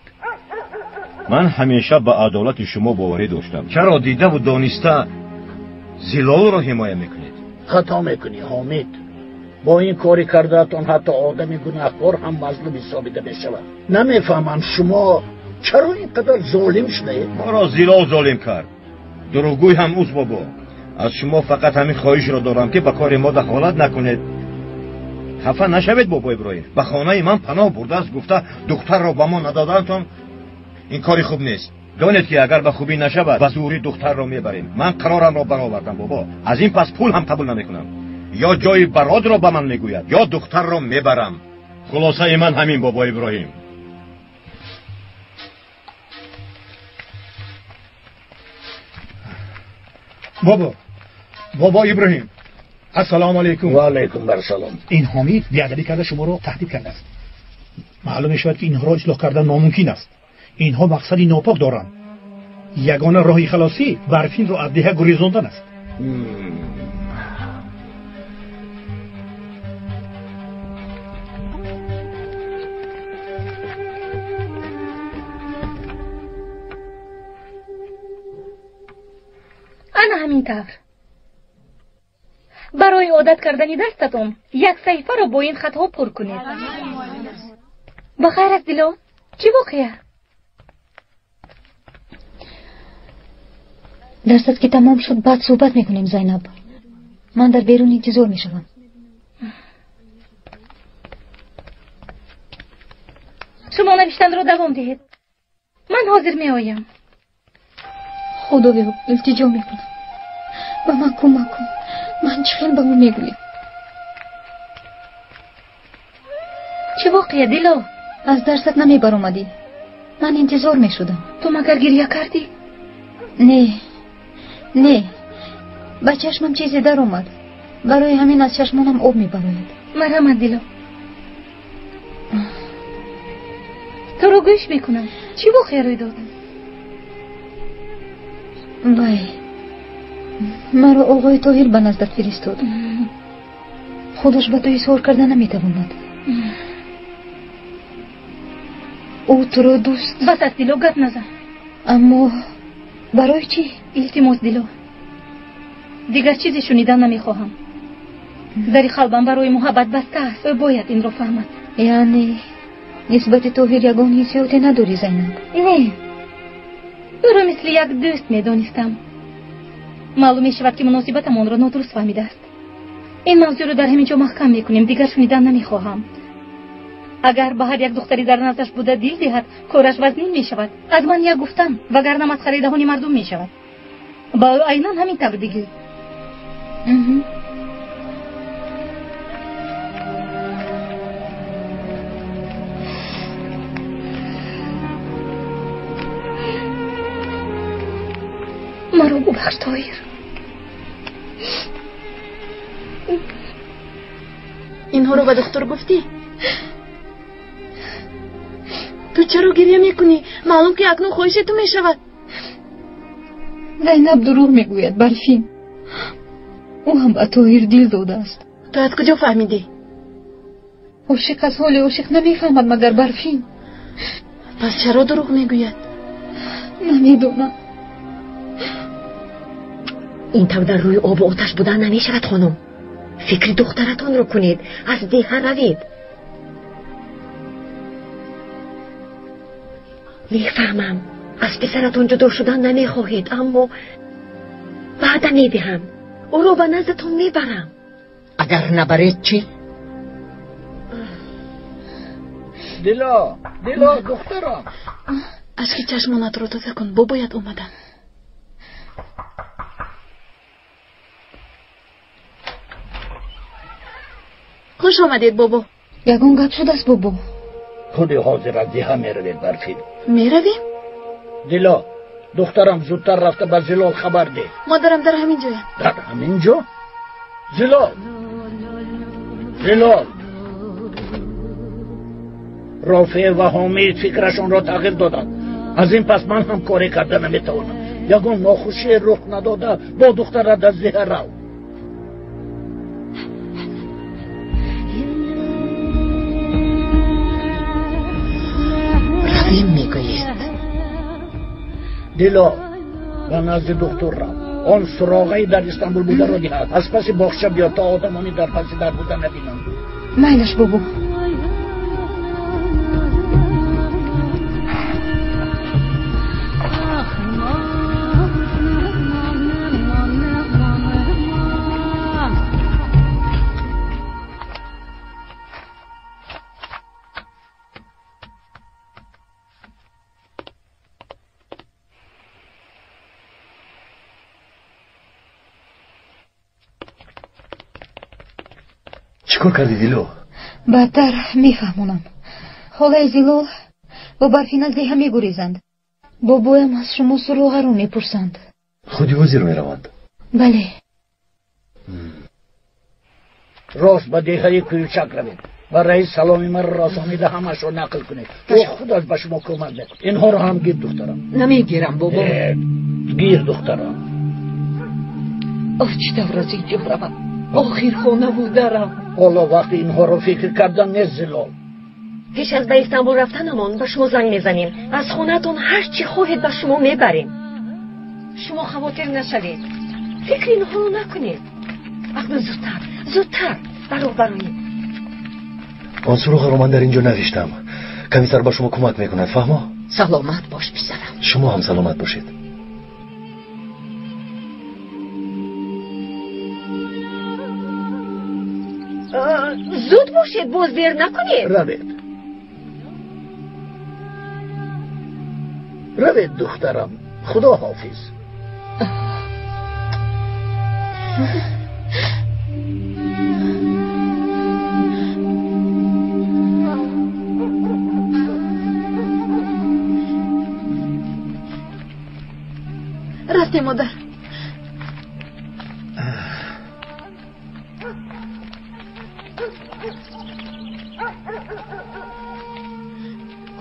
Ман ҳамеша ба адолати шумо боварӣ доштам. Чаро дидаву дониста Зилолро ҳимоя мекунед? Хато мекунӣ, Ҳомид. Бо ин кори кардаатон ҳатто одами гунаҳкор ҳам мазлум ҳисобида мешавад. Намефаҳмам, шумо чаро ин қадар золим шудаед? Маро Зилол золим кард. Дурӯғгӯй ҳам ӯст, бобо. Аз шумо фақат ҳамин хоҳишро дорам, ки ба кори мо дахолат накунед. Хафа нашавед, бобо Иброҳим. Ба хонаи ман паноҳ бурдааст гуфта духтарро ба мо надодаантон, ин кори хуб нест. Донед ки агар ба хубӣ нашавад, ба зӯрӣ духтарро мебарем. Ман қарорамро баровардам бобо. Аз ин пас пул ҳам қабул намекунам. Ё ҷои бародро ба ман мегӯяд, ё духтарро мебарам. Хулосаи ман ҳамин бобо Иброҳим. Бобо, бобо Иброҳим, ассалому алайкум. Ва алайкум ассалом. Ин ҳомид беадабӣ карда шуморо таҳдид кардааст. Маълум мешавад ки инҳоро ислоҳ кардан номумкин аст. Инҳо мақсади нопок доранд. Ягона роҳи халосӣ Барфинро аз деҳа гурезондан аст. Ана ҳамин тавр. Барои одат кардани дастатон як саҳифаро бо ин хатҳо пур кунед. Ба хайр аст, Дило? Чӣ воқеа? Дарсат ки тамом шуд, баъд суҳбат мекунем, Зайнаб. Ман дар берун интизор мешавам. Шумо навиштанро давом диҳед. Ман ҳозир меоям. Худоё, илтиҷо мекунам. Ба ман кӯмак кун. Ман чӣ хел ба ӯ мегӯям? Чӣ воқеа, Дило? Аз дарсат намебаромадӣ. Ман интизор мешудам. Ту магар гиря кардӣ? Не, не, ба чашмам чизе даромад. Барои ҳамин аз чашмонам об мебарояд. Марҳамат, Дило. Туро гӯш мекунам. Чӣ воқеа рӯй дод? Вай, маро оғои Тоҳир ба наздат фиристод. Худаш ба ту изҳор карда наметавонад. Ӯ туро дӯст. Бас аст, Дило, гап назан. Аммо барои чӣ? Илтимос, Дило, дигар чизе шунидан намехоҳам. Дари қалбам барои муҳаббат баста аст. Ӯ бояд инро фаҳмад. Яъне нисбати Тоҳир ягон ҳиссиёте надорӣ, Зайнаб? Не, ӯро мисли як дӯст медонистам. Маълум мешавад ки муносибатам онро нодуруст фаҳмидааст. Ин мавзӯъро дар ҳамин ҷо маҳкам мекунем. Дигар шунидан намехоҳам. Агар ба ҳар як духтари дар наздаш буда дил диҳад, кораш вазнин мешавад. Аз ман як гуфтан, вагарна масхараи даҳони мардум мешавад. Ба ӯ айнан ҳамин тавр бигӯй. Маро бубахш, Тоҳир. Инҳоро ба духтур гуфтӣ? Ту чаро гиря мекунӣ? Маълум ки акнун хоҳиши ту мешавад. Зайнаб дурӯғ мегӯяд, Барфин. Ӯ ҳам ба Тоҳир дил додааст. Ту аз куҷо фаҳмидӣ? Ошиқ аз ҳоли ошиқ намефаҳмад, магар Барфин. Пас чаро дурӯғ мегӯяд? Намедонам. Ин тавр дар рӯи обу оташ будан намешавад, хонум. Фикри духтаратонро кунед, аз деҳа равед. Мефаҳмам, аз писаратон ҷудо шудан намехоҳед, аммо ваъда медиҳам, ӯро ба наздатон мебарам. Агар набаред чӣ? Дило, Дило, духтарам. Ашки чашмонатро тоза кун, бобоят омаданд. Хуш омадед, бобо. Ягон гап шудааст, бобо? Худи ҳозир аз деҳа меравед, Барфин. Меравем? Дило, духтарам, зудтар рафта ба Зилол хабар деҳ. Модарам дар ҳамин ҷоянд. Дар ҳамин ҷо? Зилол, Зилол, Рофеъ ва Ҳомид фикрашонро тағйир доданд. Аз ин пас ман ҳам коре карда наметавонам. Ягон нохушие рух надода, бо духтарат аз деҳа рав. Равем мегӯед? Дило, ба назди духтур рав. Он суроғаи дар Истанбул бударо диҳад. Аз паси боғча биё, то одамони дар паси дар буда набинанд. Майлаш, бобо. Чӣ кор кардӣ, Дило? Баъдтар мефаҳмонам. Холаи Зилол бо Барфин аз деҳа мегурезанд. Бобоям аз шумо суроғаро мепурсанд. Худи ҳозир мераванд? Бале. Рост ба деҳаи Кӯючак равед. Ба раис саломи маро расонида ҳамашро нақл кунед. Ӯ худаш ба шумо кӯмак мекунад. Инҳоро ҳам гир, духтарам. Намегирам, бобо. Гир, духтарам. Оҳ, чӣ тавр аз инҷо равам? Охир хонаву дарам. Ҳоло вақти инҳоро фикр кардан нест, Зилол. Пеш аз ба Истанбул рафтанамон ба шумо занг мезанем. Аз хонаатон ҳар чӣ хоҳед ба шумо мебарем. Шумо хавотир нашавед. Фикри инҳоро накунед. Акнун зудтар, зудтар ба роҳ бароед. Он суроғаро ман дар ин ҷо навиштам. Комиссар ба шумо кӯмак мекунад, фаҳмо? Саломат бош, писарам. Шумо ҳам саломат бошед. Зуд бошед, боз дер накунед. Равед. Равед, духтарам. Худо ҳофиз. Рафтем, модар.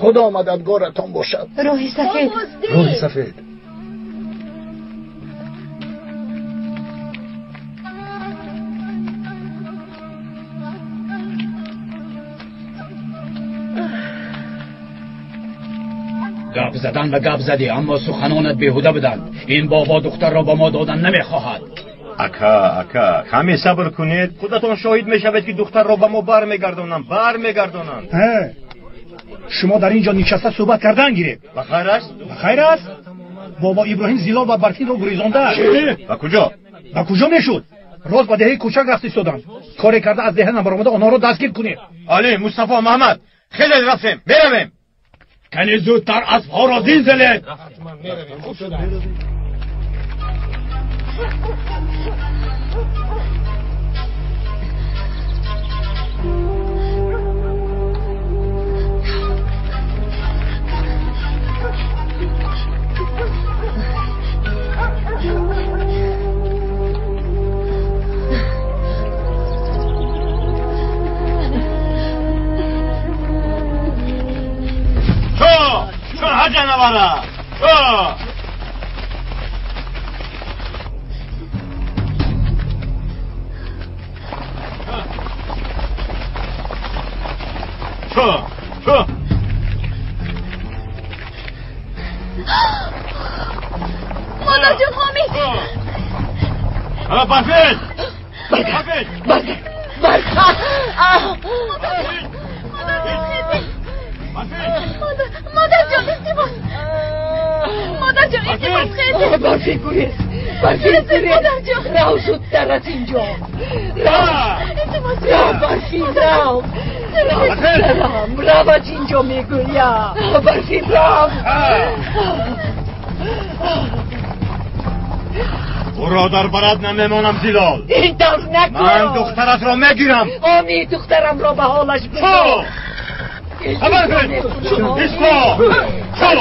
Худо мададгоратон бошад. Роҳи сафед. Роҳи сафед. Гап задан ва гап задӣ, аммо суханонат беҳуда буданд. Ин бобо духтарро ба мо додан намехоҳад. Ака, ака, каме сабр кунед. Худатон шоҳид мешавед, ки духтарро ба мо бармегардонанд, бармегардонанд. Шумо дар ин ҷо нишаста суҳбат кардан гиред. Ба хайр аст? Ба хайр аст? Бобо Иброҳим Зилол ва Барфинро гурезондааст. Ба куҷо? Ба куҷо мешуд? Рост ба деҳаи Кӯчак рафта истоданд. Коре карда аз деҳа набаромада онҳоро дастгир кунед. Али, Мустафо, Маҳмад, хеле рафтем, меравем. Кани зудтар аспҳоро зин занед. Canavara! Модарҷон, Ҳомид! Барфин! Баргард! Баргард! Баргард! Модарҷон, илтимос! Модарҷон, илтимос, хезед! Барфин, гурез! Барфин, гурез! Рав зудтар аз ин ҷо! Рав! Рав, Барфин, рав! Рав, духтарам, рав аз ин ҷо мегӯям! Барфин, рав! Ӯро дар барад намемонам, Зилол. Ин тавр накун! Ман духтаратро мегирам. Омид, духтарамро ба ҳолаш бигзор. Хабар кунед! Исто!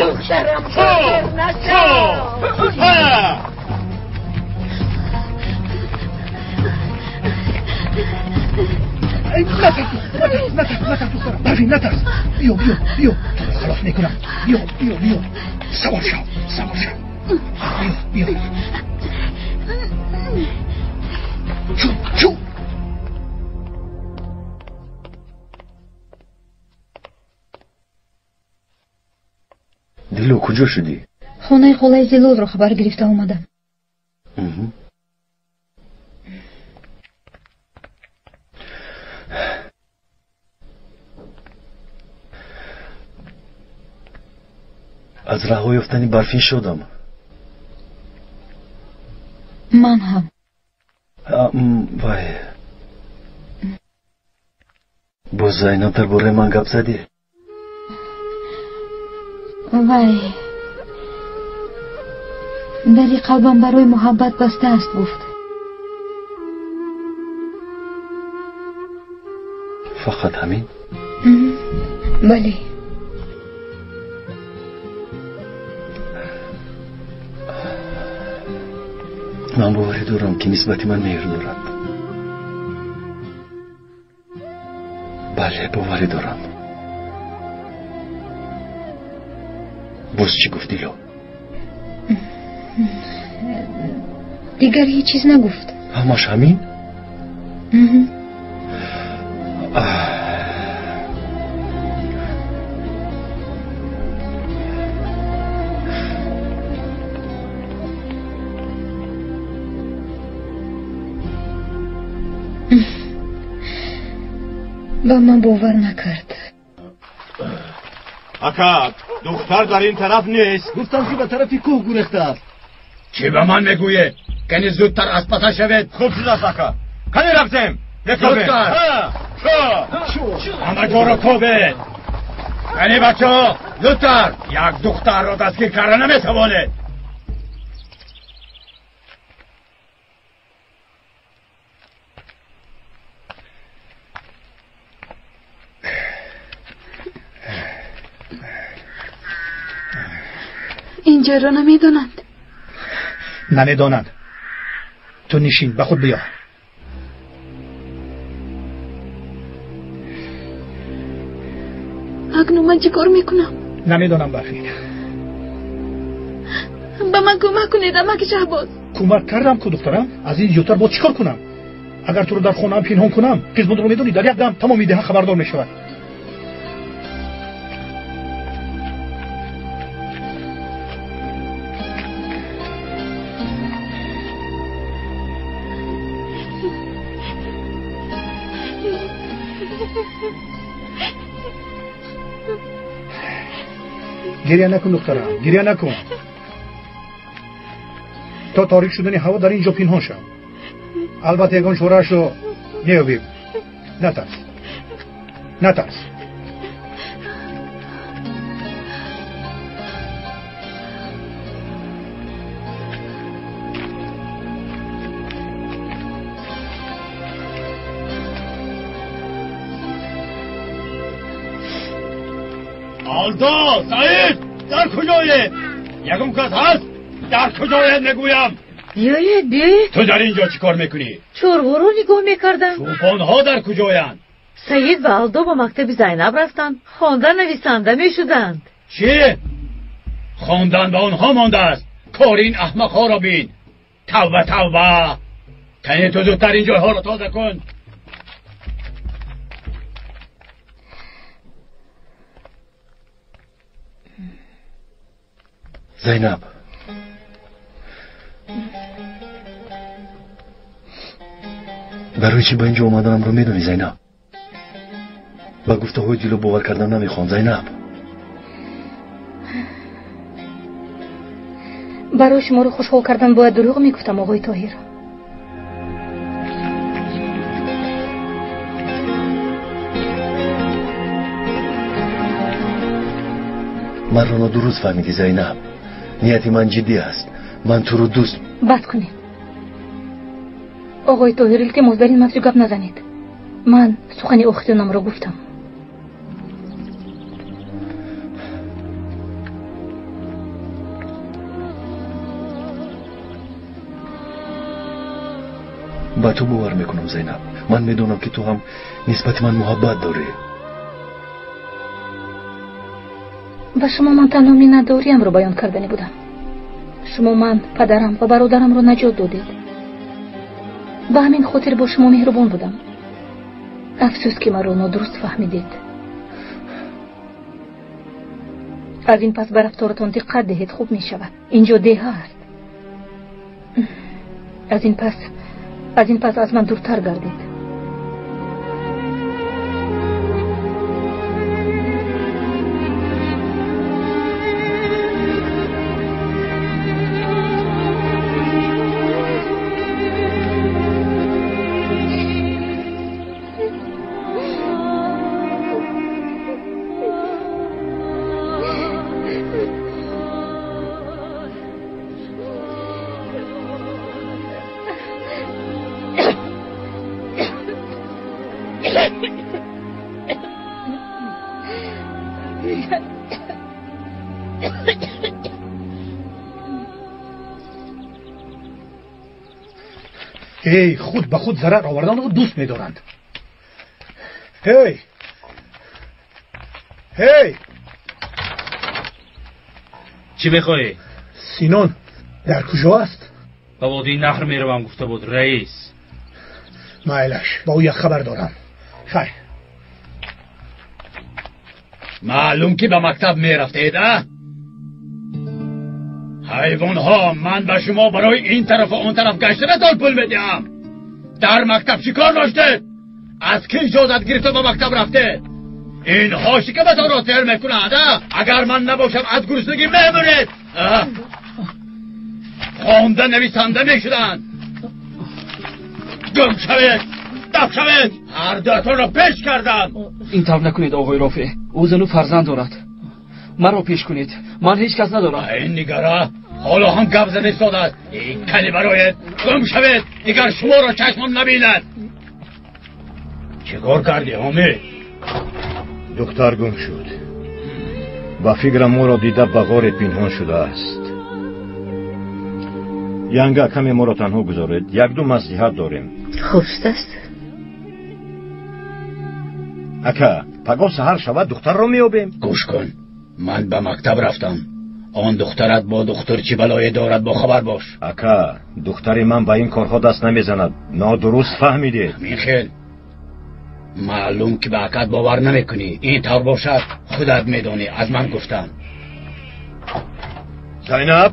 Духтарам хотир нашав! Натарс, натарс, натарс, духтарам. Барфин, натарс. Биё, биё, биё. Туро халос мекунам. Биё, биё, биё. Савор шав, савор шав. Биё, биё. Чу, чу. Дило, куҷо шудӣ? Хонаи холаи Зилолро хабар гирифта омадам. Аз раҳо ёфтани Барфин шодам. Ман ҳам. Вай, боз Зайнаб дар бораи ман гап задӣ? Вай, дари қалбам барои муҳаббат баста аст, гуфт. Фақат ҳамин? Бале. Ман боварӣ дорам, ки нисбати ман меҳр дорад. Бале, боварӣ дорам. Боз чӣ гуфт Дило? Дигар ҳеҷ чиз нагуфт. Ҳамаш ҳамин? Ба ман бовар накард. Ака, духтар дар ин тараф нест. Гуфтам, ки ба тарафи кӯҳ гурехтааст. Чӣ ба ман мегӯед? Кани зудтар аз паса шавед. Хуб шудааст, ака. Кани рафтем? Мекобем. Ҳама ҷоро кобед. Кани бачаҳо, зудтар. Як духтарро дастгир карда наметавонед. Инҷоро намедонанд. Намедонанд. Ту нишин, ба худ биё. Акнун ман чӣ кор мекунам? Намедонам, Барфин. Ба ман кӯмак кунед, амаки Шаҳбоз. Кӯмак кардам ку, духтарам. Аз ин зиёдтар боз чӣ кор кунам? Агар туро дар хонаам пинҳон кунам, қизмонро медонӣ, дар як дам тамоми деҳа хабардор мешавад. Гиря накун, духтарам, гиря накун. То торик шудани ҳаво дар ин ҷо пинҳон шав. Албатта ягон чораашро меёбем. Натарс, натарс. Алдо, Саид, дар куҷоед? Ягон кас ҳаст? Дар куҷоед мегӯям? Биёед, биёед. Ту дар ин ҷо чӣ кор мекунӣ? Чорворо нигоҳ мекардам. Чӯпонҳо дар куҷоянд? Саид ва Алдо ба мактаби Зайнаб рафтанд. Хонда нависанда мешуданд. Чӣ? Хондан ба онҳо мондааст. Кори ин аҳмақҳоро бин. Тавба, тавба. Тани ту зудтар ин ҷойҳоро тоза кун. Зайнаб, барои чӣ ба ин ҷо омаданамро медонӣ, Зайнаб? Ба гуфтаҳои Дило бовар кардан намехоҳам, Зайнаб. Барои шуморо хушҳол кардан бояд дурӯғ мегуфтам, оғои Тоҳир. Маро нодуруст фаҳмидӣ, Зайнаб. Нияти ман ҷиддӣ аст. Ман туро дӯст. Бас кунед, оғои Тоҳир, илтимос, дар ин мавзӯъ гап назанед. Ман сухани охиринамро гуфтам. Ба ту бовар мекунам, Зайнаб. Ман медонам, ки ту ҳам нисбати ман муҳаббат дорӣ. Ба шумо ман танҳо миннатдориамро баён кардани будам. Шумо ман, падарам ва бародарамро наҷот додед. Ба ҳамин хотир бо шумо меҳрубон будам. Афсӯс, ки маро нодуруст фаҳмидед. Аз ин пас ба рафторатон диққат диҳед, хуб мешавад. Инҷо деҳа аст. Аз ин пас аз ман дуртар гардед. Эй, худ ба худ зарар оварданро дӯст медоранд. Ҳей! Ҳей! Чӣ мехоҳӣ? Синон дар куҷо аст? Ба водии наҳр меравам, гуфта буд раис. Майлаш, ба ӯ як хабар дорам. Хайр. Маълум ки ба мактаб мерафтед, а? Ҳайвонҳо, ман ба шумо барои ин тарафу он тараф гаштанатон пул медиҳам. Дар мактаб чӣ кор доштед? Аз кӣ иҷозат гирифта ба мактаб рафтед? Инҳо шикаматонро сер мекунанд, а? Агар ман набошам аз гуруснагӣ мемиред. Хонда нависанда мешуданд. Гум шавед, даф шавед. Ҳар дуятонро пеш кардам. Ин тавр накунед, оғои Рофеъ. Ӯ зану фарзанд дорад. Маро пеш кунед, ман ҳеҷ кас надорам. Ин нигара ҳоло ҳам гап зада истодааст. Ин кали бароед, гум шавед, дигар шуморо чашмам набинад. Чӣ кор кардӣ, ҳомид? Духтар гум шуд. Ба фикрам моро дида ба ғоре пинҳон шудааст. Янга, каме моро танҳо гузоред, як-ду маслиҳат дорем. Хуб шудааст. Ака, пагоҳ саҳар шавад духтарро меёбем. Гӯш кун, ман ба мактаб рафтам. Он духтарат бо духтур чӣ балое дорад, бохабар бош. Ака, духтари ман ба ин корҳо даст намезанад. Нодуруст фаҳмидед. Михел, маълум ки ба акат бовар намекунӣ. Ин тавр бошад, худат медонӣ, аз ман гуфтам. Зайнаб!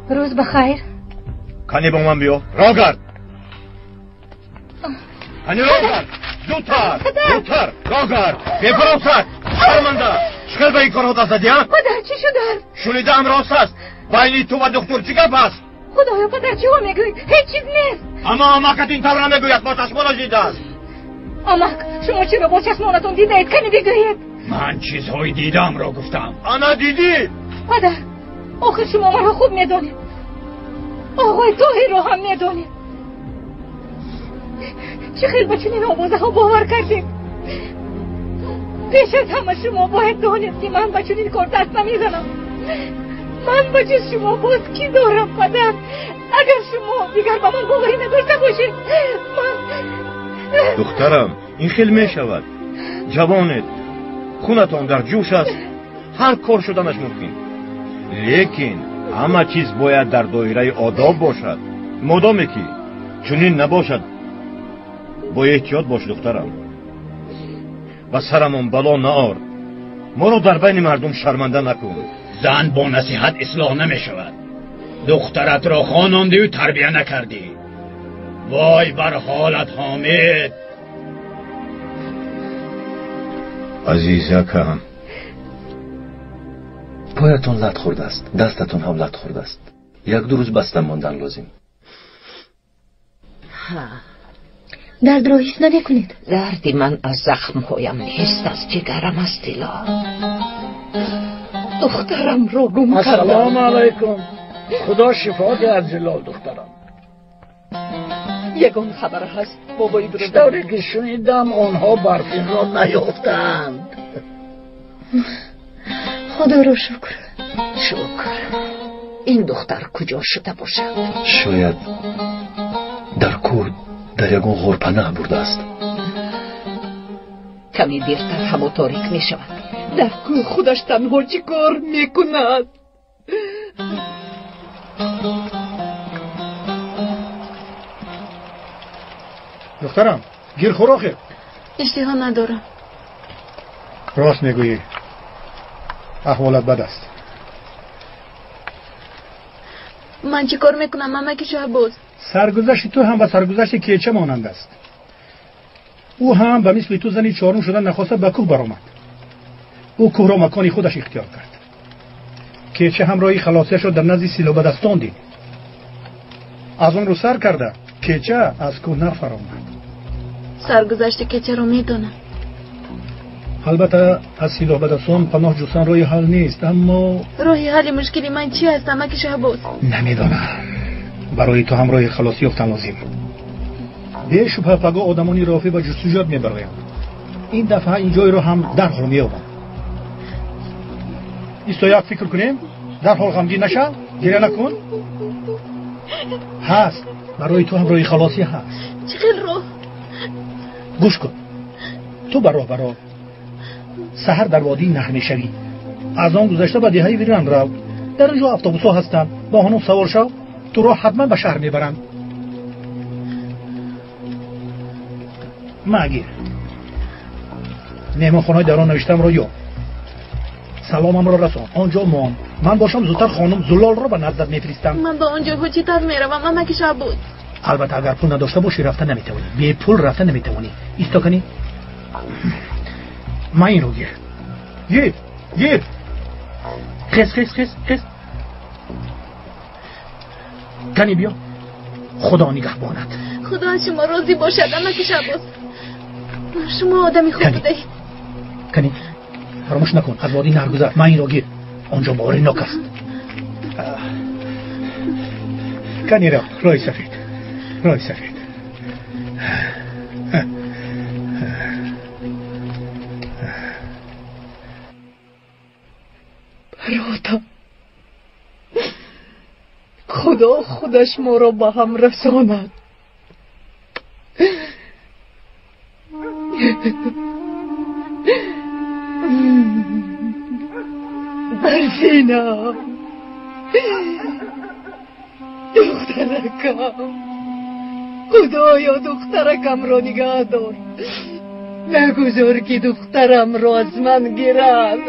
Рӯз ба хайр. Кани бо ман биё. Роҳ гард. Кани роҳ гард. Зудтар, зудтар, роҳ гард. Бефаросат, шарманда. Чӣ хел ба ин корҳо даст задӣ, а? Падар, чӣ шудааст? Шунидаам рост аст. Байни ту ва духтур чӣ гап аст? Худоё, падар, чиҳо мегӯед? Ҳеҷ чиз нест. Аммо амакат ин тавр намегӯяд, бо чашмонаш дидааст. Амак, шумо чиро бо чашмонатон дидаед? Кани бигӯед. Ман чизҳои дидаамро гуфтам. Ана дидӣ? Падар, охир шумо маро хуб медонед. Оғои Тоҳирро ҳам медонед. Чӣ хел ба чунин овозаҳо бовар кардед? Пеш аз ҳама шумо бояд донед, ки ман ба чунин кор даст намезанам. Ман ба ҷуз шумо боз кӣ дорам, падар? Агар шумо дигар ба ман боварӣ надошта бошед, ман... Духтарам, ин хел мешавад. Ҷавонед, хунатон дар ҷӯш аст, ҳар кор шуданаш мумкин. Лекин ҳама чиз бояд дар доираи одоб бошад. Модоме ки чунин набошад, бо эҳтиёт бош, духтарам. Ба сарамон бало наор. Моро дар байни мардум шарманда накун. Зан бо насиҳат ислоҳ намешавад. Духтаратро хонондию тарбия накардӣ. Вой бар ҳолат, Ҳомид. Азизакам, поятон лат хӯрдааст, дастатон ҳам лат хӯрдааст. Як-ду рӯз баста мондан лозим. Дардро ҳис намекунед? Дарди ман аз захмҳоям нест, аз ҷигарам аст, Дило. Духтарамро гум кардам. Ассалому алайкум. Худо шифо диҳад Зилол духтарам. Ягон хабар ҳаст, бобои Иброҳим? Тавре ки шунидам, онҳо Барфинро наёфтаанд. Худоро шукр. Шукр. Ин духтар куҷо шуда бошад? Шояд дар кӯҳ дар ягон ғор панаҳ бурдааст. Каме дертар ҳаво торик мешавад. Дар кӯҳ худаш танҳо чӣ кор мекунад? Духтарам, гир хӯр охир. Иштиҳо надорам. Рост мегӯӣ, аҳволат бад аст. Ман чӣ кор мекунам, амаки Шаҳбоз? Саргузашти ту ҳам ба саргузашти кеча монанд аст. Ӯ ҳам ба мисли ту зани чорум шуда нахоста ба кӯҳ баромад. Ӯ кӯҳро макони худаш ихтиёр кард. Кеча ҳам роҳи халосияшро дар назди силоҳбадастон дид. Аз он рӯ сар карда кеча аз кӯҳ нафаромад. Саргузашти кечаро медонам. Албатта аз силоҳбадастон паноҳ ҷустан роҳи ҳал нест, аммо роҳи ҳалли мушкили ман чи аст, амаки Шаҳбоз? Намедонам. Барои ту ҳам роҳи халосӣ ёфтан лозим. Бешубҳа пагоҳ одамони Рофеъ ба ҷустуҷӯят мебароянд. Ин дафъа ин ҷойро ҳам дарҳол меёбанд. Исто як фикр кунем, дарҳол ғамгин нашав, гиря накун. Ҳаст Барои ту ҳам роҳи халосӣ ҳаст. Чӣ хел роҳ? Гӯш кун, ту ба роҳ баро. Саҳар дар водии наҳр мешавӣ. Аз он гузашта ба деҳаи Виран рав. Дар он ҷо автобусҳо ҳастанд. Бо онҳо савор шав, туро ҳатман ба шаҳр мебаранд. Магир меҳмонхонаи дар он навиштамро ёб. Саломамро расон. Он ҷо мон. Ман бошам зудтар хонум Зулолро ба наздат мефиристам. Ман ба он ҷойҳо чӣ тавр меравам, амаки Шаҳбоз? Албатта агар пул надошта бошӣ рафта наметавонӣ. Бепул рафта наметавонӣ. Исто кунӣ. Ман инро гир. Гир, гир. Хез, хез, хез, хез. Кани биё. Худо нигаҳбонат. Худо аз шумо розӣ бошад, амаки Шаҳбоз. Шумо одами хуб будаед. Кани, фаромӯш накун, аз водии наҳр гузар. Ман инро гир. Он ҷо боринок аст. Кани рав, роҳи сафед, роҳи сафед. Баротам, Худо худаш моро ба ҳам расонад. Барфинам, духтаракам, Худоё, духтаракамро нигаҳ дор. Нагузор ки духтарамро аз ман гиранд.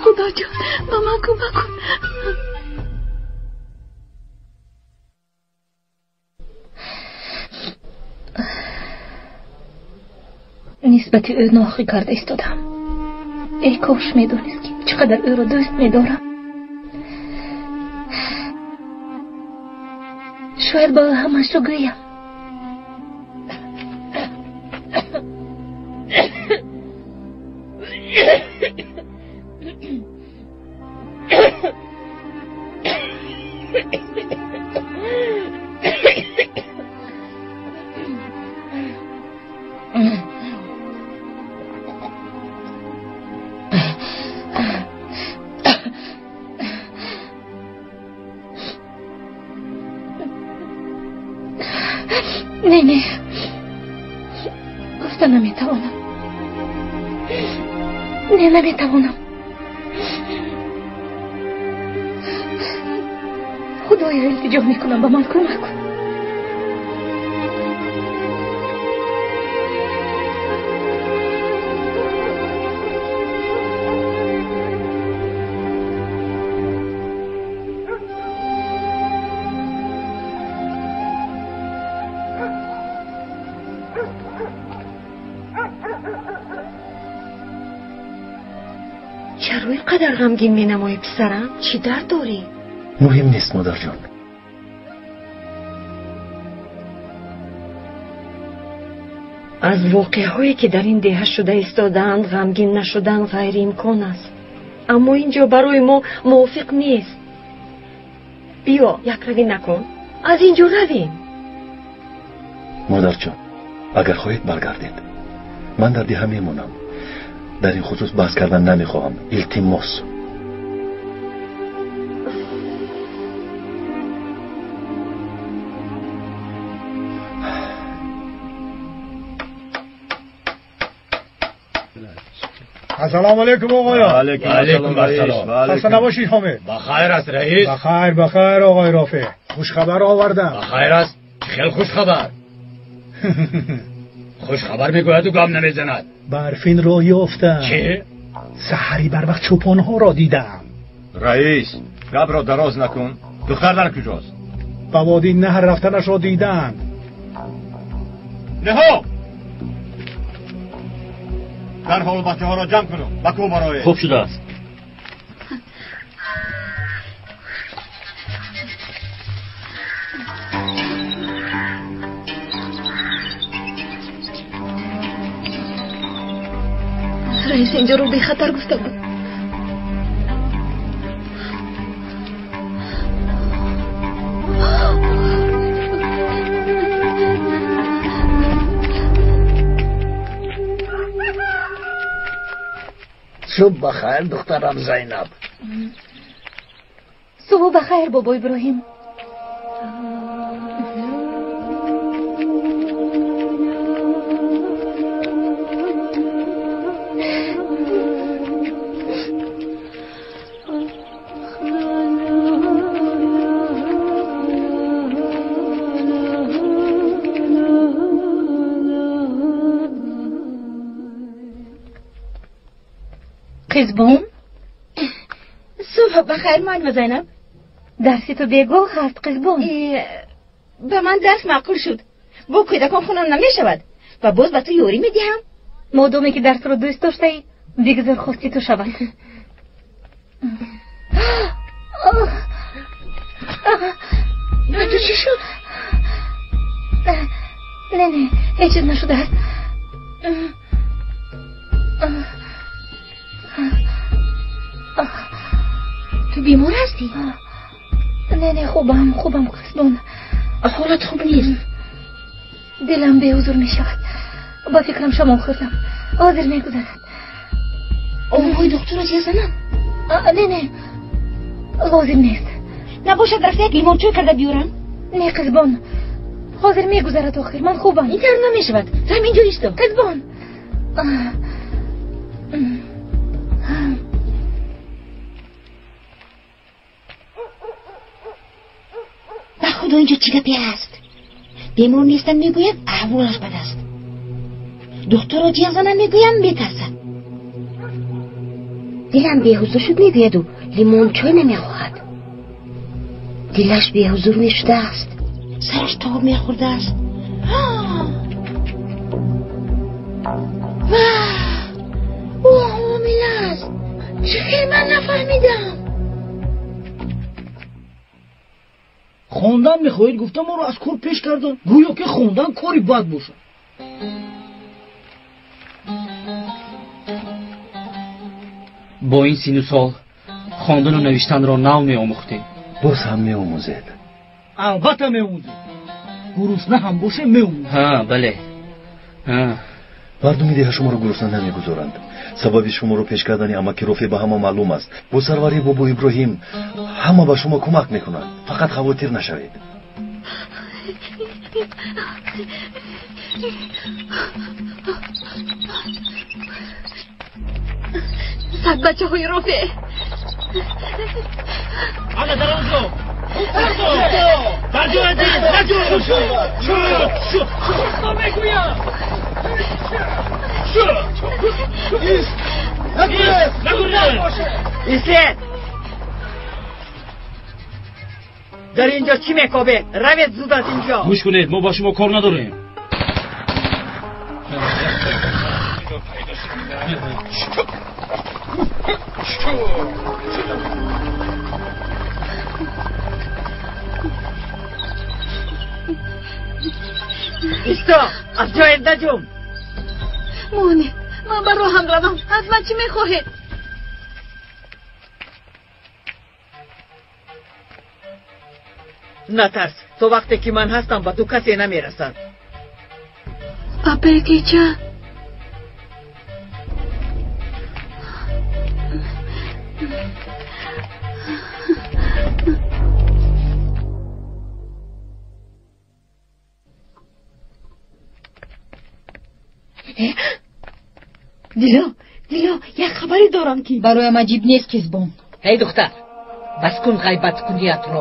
Худоҷон, ба ман кӯмак кун. Нисбати ӯ нохӣ карда истодам. Эй кош медонист, ки чӣ қадар ӯро дӯст медорам. Шояд ба ӯ ҳамашро гӯям. Не, не, гуфта наметавонам. Не, наметавонам. Худоё, илтиҷо мекунам, ба ман кӯмак кун. Чаро ин қадар ғамгин менамоӣ, писарам? Чӣ дард дорӣ? Муҳим нест, модарҷон. Аз воқеаҳое ки дар ин деҳа шуда истодаанд ғамгин нашудан ғайриимкон аст. Аммо ин ҷо барои мо мувофиқ нест. Биё, якравӣ накун, аз ин ҷо равем. Модарҷон, агар хоҳед баргардед. Ман дар деҳа мемонам. Дар ин хусус баҳс кардан намехоҳам. Илтимос. Ассалому алайкум оғоён. Алайкум ассалом. Хаста набошед ҳомид. Ба хайр аст раис. Ба хайр, ба хайр оғои Рофеъ. Хушхабар овардам. Ба хайр аст. Хеле хушхабар. Хушхабар мегӯяду гам намезанад. Барфинро ёфтам. Чӣ? Саҳари барвақт чӯпонҳоро дидам. Раис, гапро дароз накун. Духтар дар куҷост? Ба водии наҳр рафтанашро диданд. Неҳо! Дарҳол бачаҳоро ҷамъ куну ба кӯҳ бароед. Хуб шудааст. Раис инҷоро бехатар гуфта буд. Субҳ бахайр, духтарам Зайнаб. Субҳ бахайр, бобо Иброҳим. Қизбон? Субҳ бахайр, муаллима Зайнаб. Дарси ту бегоҳ ҳаст, қизбон. Ба ман дарс маъқул шуд. Бо кӯдакон хонам намешавад ва боз ба ту ёрӣ медиҳам. Модоме ки дарсро дӯст доштаӣ, бигзор хости ту шавад. Ту чӣ шуд? Не, не, ҳеҷ чиз нашудааст. Ту бемор ҳастӣ? Не, не, хубам, хубам, қизбон. Ҳолат хуб нест. Дилам беҳузур мешавад. Ба фикрам шамол хӯрдам. Ҳозир мегузарад. Овои духтурро зия занам? Не, не, лозим нест. Набошад, рафта як лимончой карда биёрам? Не, қизбон, ҳозир мегузарад охир. Ман хубам. Ин тавр намешавад. Ту ҳамин ҷо исто. Қизбон. Ба худо, инҷо чӣ гапе ҳаст? Бемор нестам мегӯяд, аҳволаш бад аст. Духтурро ҷиғ занам мегӯям, метарсад. Дилам беҳузур шуд мегӯяду лимончой намехоҳад. Дилаш беҳузур мешудааст, сараш тоб мехӯрдааст. Ва ӯ ҳомила аст. Чӣ хел ман нафаҳмидам? Хондан мехоҳед, гуфта моро аз кор пеш кардан, гӯё ки хондан кори бад бошад. Бо ин сину сол хондану навиштанро нав меомӯхтем. Боз ҳам меомӯзед? Албатта меомӯзед. Гурусна ҳам боше меомӯзед. Ҳа, бале. Мардуми деҳа шуморо гурусна намегузоранд. Сабаби шуморо пеш кардани амаки Рофе ба ҳама маълум аст. Бо сарварии бобо Иброҳим ҳама ба шумо кӯмак мекунанд. Фақат хавотир нашавед. Саг бачаҳои Рофе. Ана дар он ҷо. Дар ҷоя дид, дар ҷоя. Шуд, шуд. Мегӯям. Истед! Дар инҷо чӣ мекобед? Равед зуд аз инҷо. Гӯш кунед, мо ба шумо кор надорем. Исто, аз ҷоят наҷум. Монед, ман ба роҳам равам. Аз ман чӣ мехоҳед? Натарс, то вақте ки ман ҳастам ба ту касе намерасад. Апекича. Дило, Дило, як хабаре дорам ки бароям аҷиб нест, қизбон. Эй духтар, бас кун ғайбаткуниятро.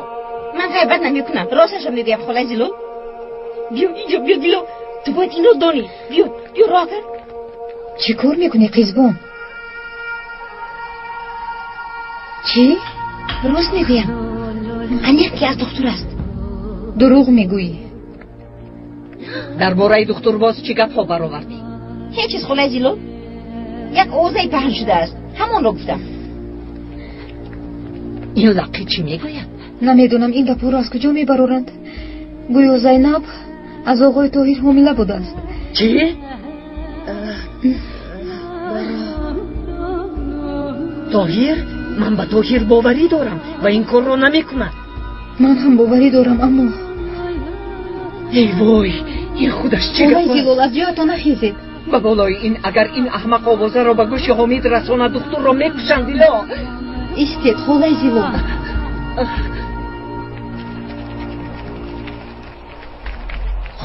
Ман ғайбат намекунам, росташро мегӯям, холаи Зилол. Биё инҷо, биё Дило, ту бояд инро донӣ. Биё, биё роҳ кар. Чӣ кор мекунӣ, қизбон? Чӣ? Рост мегӯям. Аниқ ки аз духтур аст. Дурӯғ мегӯӣ. Дар бораи духтур боз чӣ гапҳо баровардӣ? Ҳеҷ чиз, холаи Зилол. Як овозаи паҳн шудааст, ҳамонро гуфтам. Ин лаққӣ чӣ мегӯяд? Намедонам ин гапҳоро аз куҷо мебароранд. Гӯё Зайнаб аз оғои Тоҳир ҳомила будааст. Чӣ? Тоҳир? Ман ба Тоҳир боварӣ дорам ва ин корро намекунад. Ман ҳам боварӣ дорам, аммо эй вой, ин худаш чӣ гап аст? Зилол, аз ҷоятон нахезед. Ба болои ин агар ин аҳмақ овозаро ба гӯши Ҳомид расонад, духтурро мекушанд. Ило истед, холаи Зилол.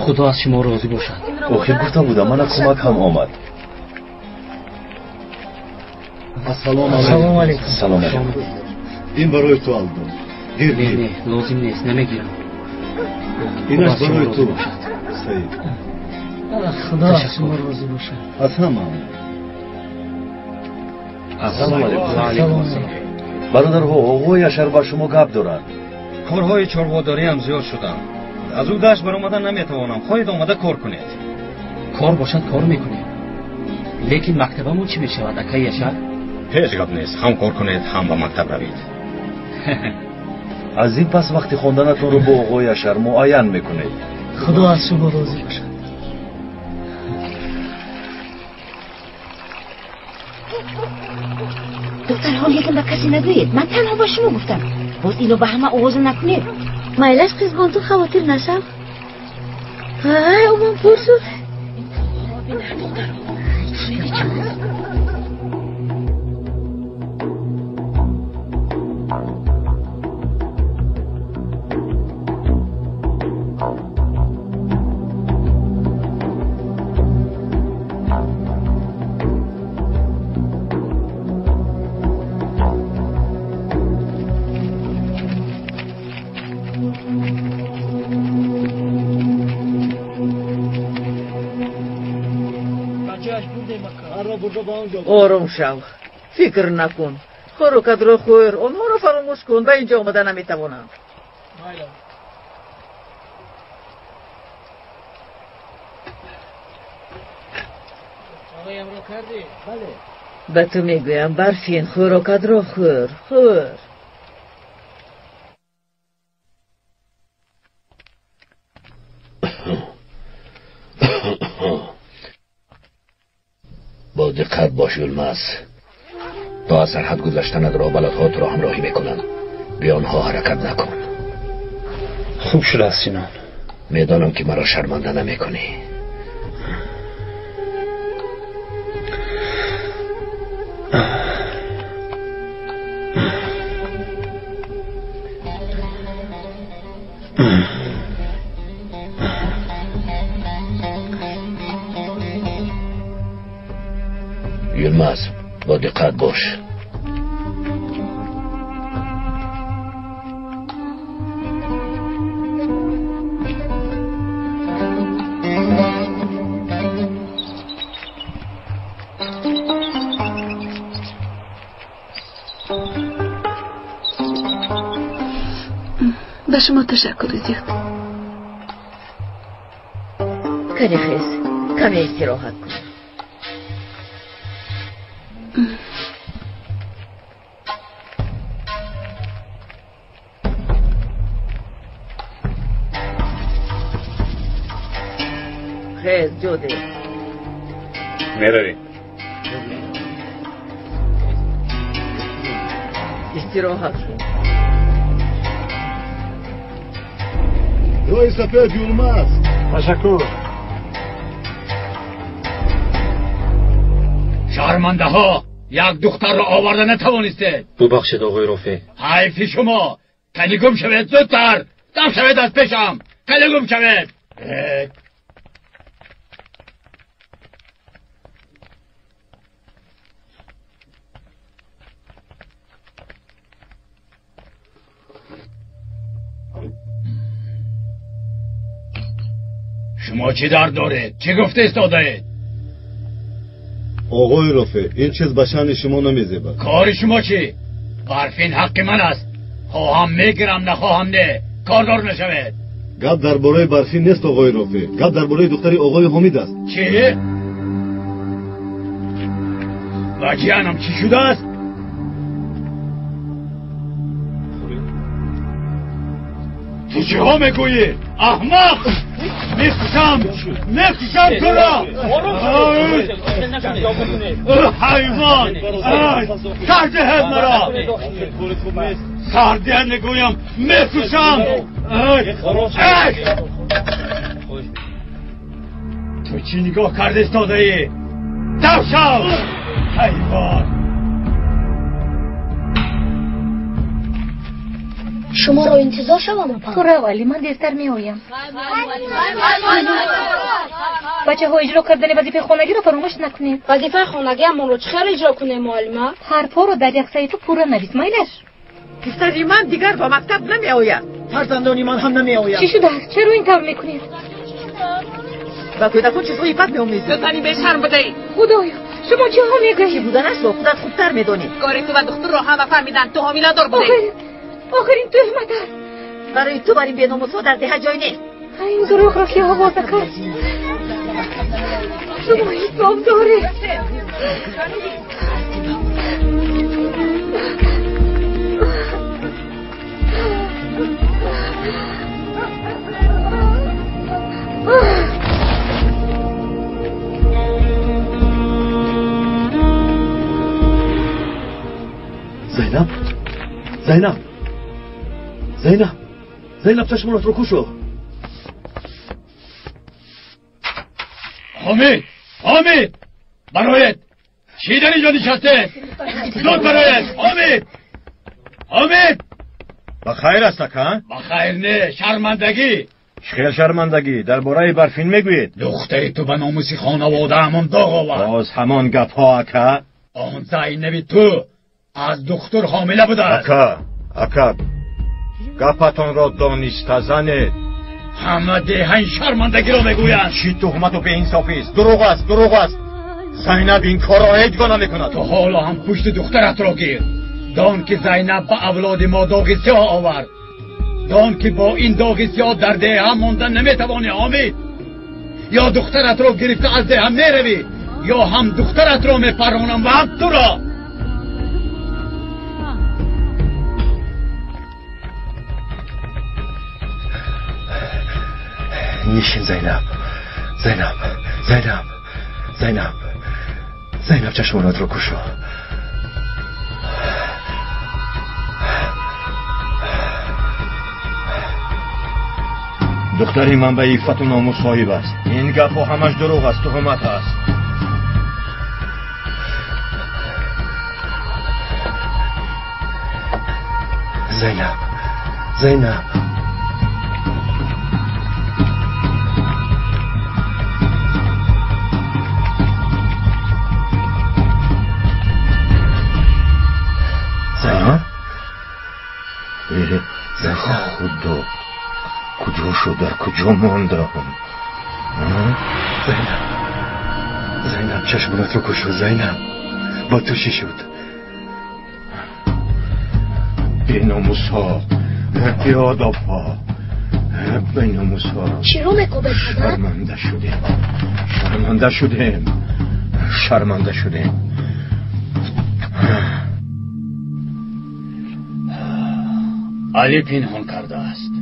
Худо аз шумо розӣ бошад. Охир гуфта будам, мана кӯмак ҳам омад. Ассалому алайкум. Салом алайкум. Ин барои ту, Алдо. Гир. Не, не, лозим нест, намегирам. Инаш барои ту, Саид. Худо аз шумо розӣ бошад. Аз ҳама. Ассалому алайкум. Бародарҳо, оғои Яшар ба шумо гап дорад. Корҳои чорводориам зиёд шуданд. Аз ӯ дашт баромада наметавонам. Хоҳед омада кор кунед. Кор бошад, кор мекунем. Лекин мактабамон чӣ мешавад, акаи Яшар? Ҳеҷ гап нест. Ҳам кор кунед, ҳам ба мактаб равед. Аз ин пас вақти хонданатонро бо оғои Яшар муайян мекунед. Худо аз шумо розӣ бошад. Духтарҳо, лекин ба касе нагӯед. Ман танҳо ба шумо гуфтам. Боз инро ба ҳама овоза накунед. Майлаш, қизбон, ту хавотир нашав. Ай, умон пур шуд. Ором шав, фикр накун. Хӯрокатро хӯр, онҳоро фаромӯш кун. Ба инҷо омада наметавонам. Ба ту мегӯям, Барфин, хӯрокатро хӯр, хӯр. Бо диққат бош, Юлмаз. То аз сарҳад гузаштанат роҳбаладҳо туро ҳамроҳӣ мекунанд. Бе онҳо ҳаракат накун. Хуб шудааст, Синон. Медонам, ки маро шарманда намекунӣ. Юлмаз, бо диққат бош. Ба шумо ташаккури зиёд. Кане хез, каме истироҳат кун. Хез, ҷоде. Меравем. Истироҳат кун. Роҳи сафед, Юлмаз. Ташаккур. Шармандаҳо, як духтарро оварда натавонистед. Бубахшед, оғои Рофеъ. Ҳайфи шумо. Кани гум шавед зудтар. Дам шавед аз пешам. Кани гум шавед. Шумо чӣ дард доред? Чӣ гуфта истодаед? Оғои Рофеъ, ин чиз ба шаъни шумо намезебад. Кори шумо чӣ? Барфин ҳаққи ман аст. Хоҳам мегирам, нахоҳам не. Кордор нашавед. Гап дар бораи Барфин нест, оғои Рофеъ. Гап дар бораи духтари оғои Ҳомид аст. Чӣ? Ба ҷиянам чӣ шудааст? Ту чиҳо мегӯӣ? Аҳмақ! Мекушам! Мекушам туро! Ҳайвон! Сар диҳед маро! Сардия мегӯям, мекушам. Ту чӣ нигоҳ карда истодаӣ? Дав шав! Ҳайвон! Шуморо интизор шавам, апа? Ту рав, Али, ман дертар меоям. Бачаҳо, иҷро кардани вазифаи хонагиро фаромӯш накунед. Вазифаи хонагиамонро чӣ хел иҷро кунем, муаллима? Ҳарфҳоро дар як саҳифа пурра навис, майлаш? Писари ман дигар ба мактаб намеояд. Фарзандони ман ҳам намеояд. Чӣ шудааст? Чаро ин тавр мекунед? Ба кӯдакон чизҳои бад меомезед. Ту зани бешарм будаӣ. Худоё, шумо чиҳо мегӯед? Чӣ буданашро худат хубтар медонӣ. Кори ту ва духтурро ҳама фаҳмиданд. Ту ҳомиладор будаӣ. Охир ин туҳмат аст. Барои ту бар ин беномусҳо дар деҳа ҷой нест. Ин дурӯғро ки овоза кард? Шумо ҳисоб доред. Зайнаб, Зайнаб, Зайнаб, Зайнаб, чашмонатро кушо. Ҳомид, Ҳомид, бароед. Чӣ дар инҷо нишастед? Зуд бароед. Ҳомид, Ҳомид. Ба хайр аст, ака? Ба хайр не, шармандагӣ. Чӣ хел шармандагӣ? Дар бораи Барфин мегӯед? Духтари ту ба номуси хонаводаамон доғ овард. Боз ҳамон гапҳо, ака? Он Зайнаби ту аз духтур ҳомила будааст. Ака, ака, гапатонро дониста занед. Ҳама деҳа ин шармандагиро мегӯянд. Чӣ туҳмату беинсофист? Дурӯғ аст, дурӯғ аст. Зайнаб ин корро ҳеҷ гоҳ намекунад. Ту ҳоло ҳам пушти духтаратро гир. Дон ки Зайнаб ба авлоди мо доғи сиёҳ овард. Дон ки бо ин доғи сиёҳ дар деҳа мондан наметавонӣ, Ҳомид. Ё духтаратро гирифта аз деҳа меравӣ, ё ҳам духтаратро мепаронам ва ҳам туро. Нишин, Зайнаб, Зайнаб, Зайнаб, Зайнаб, Зайнаб, чашмонатро кушо. Духтари ман ба иффату номус соҳиб аст. Ин гапҳо ҳамаш дурӯғ аст, туҳмат аст. Зайнаб, Зайнаб. Худо, куҷо шуд, дар куҷо мондам? Зайнаб, Зайнаб, чашмонатро кушо, Зайнаб. Бо ту чӣ шуд? Беномусҳо, беодобҳо, беномусҳо. Чиро мекобед, падар? Шарманда шудем, шарманда шудем, шарманда шудем. Али пинҳон кардааст.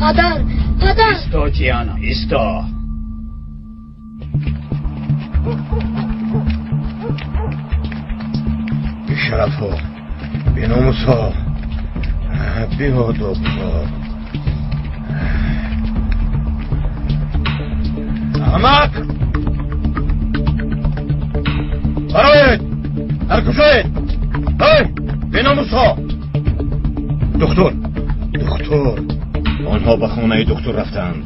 Падар, падар. Исто, Тиана, исто. Бешарафҳо, беномусҳо, беодобҳо. Аҳмақ! Бароед! Дар куҷоед? Ой, беномусҳо! Духтур, духтур. Онҳо ба хонаи духтур рафтанд.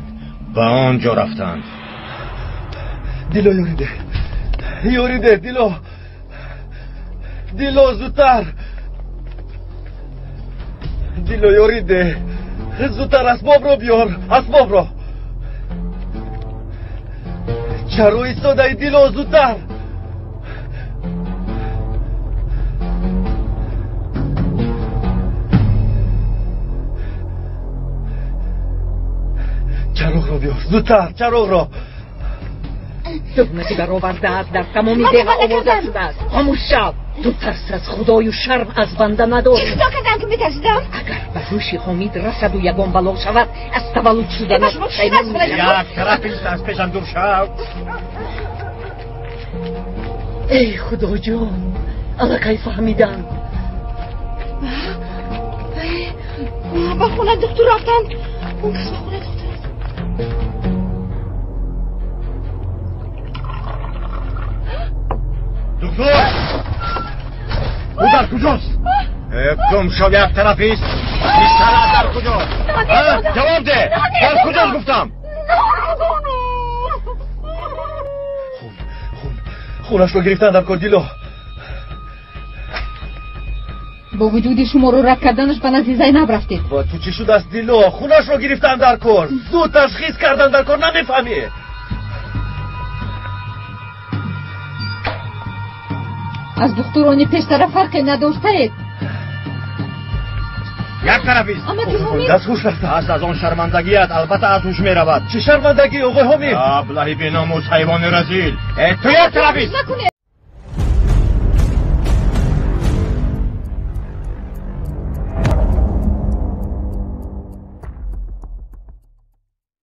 Ба он ҷо рафтанд. Дило, ёрӣ деҳ. Ёрӣ деҳ, Дило. Дило, зудтар. Дило, ёрӣ деҳ. Зудтар асбобро биёр, асбобро. Чаро истодаӣ, Дило, зудтар. Чароғро биёр, зудтар, чароғро. Туҳмати баровардааст дар тамоми деҳа овоза шудааст. Хомӯш шав. Ту тарс аз худою шарм аз банда надорӣ. Чӣ хато кардам ки метарсидам? Агар ба ҳуши Ҳомид расаду ягон бало шавад, аз таваллуд шуданаш пушаймон мешавад. Як тараф ист, аз пешам дур шав. Эй Худоҷон, аллакай фаҳмиданд. Ба хонаи духтур рафтанд. Он кас ба хонаи духтур рафтанд. Духтур! Ӯ дар куҷост? Гум шав, як тарафист. Писарат дар куҷост? Ҷавоб деҳ! Дар куҷост гуфтам? Хунашро гирифтан дар кор, Дило. Бо вуҷуди шуморо рад карданаш ба назди Зайнаб рафтед. Ба ту чӣ шудааст, Дило? Хунашро гирифтан дар кор, зуд ташхис кардан дар кор, намефаҳмӣ? Аз духтурони пештара фарқе надоштаед. Як тарафист. Аз ҳуш рафта. Аз он шармандагият албатта аз ҳуш меравад. Чӣ шармандагӣ, оғои Ҳомид? Аблаҳи беномус, ҳайвони разил. Ту як тарафист.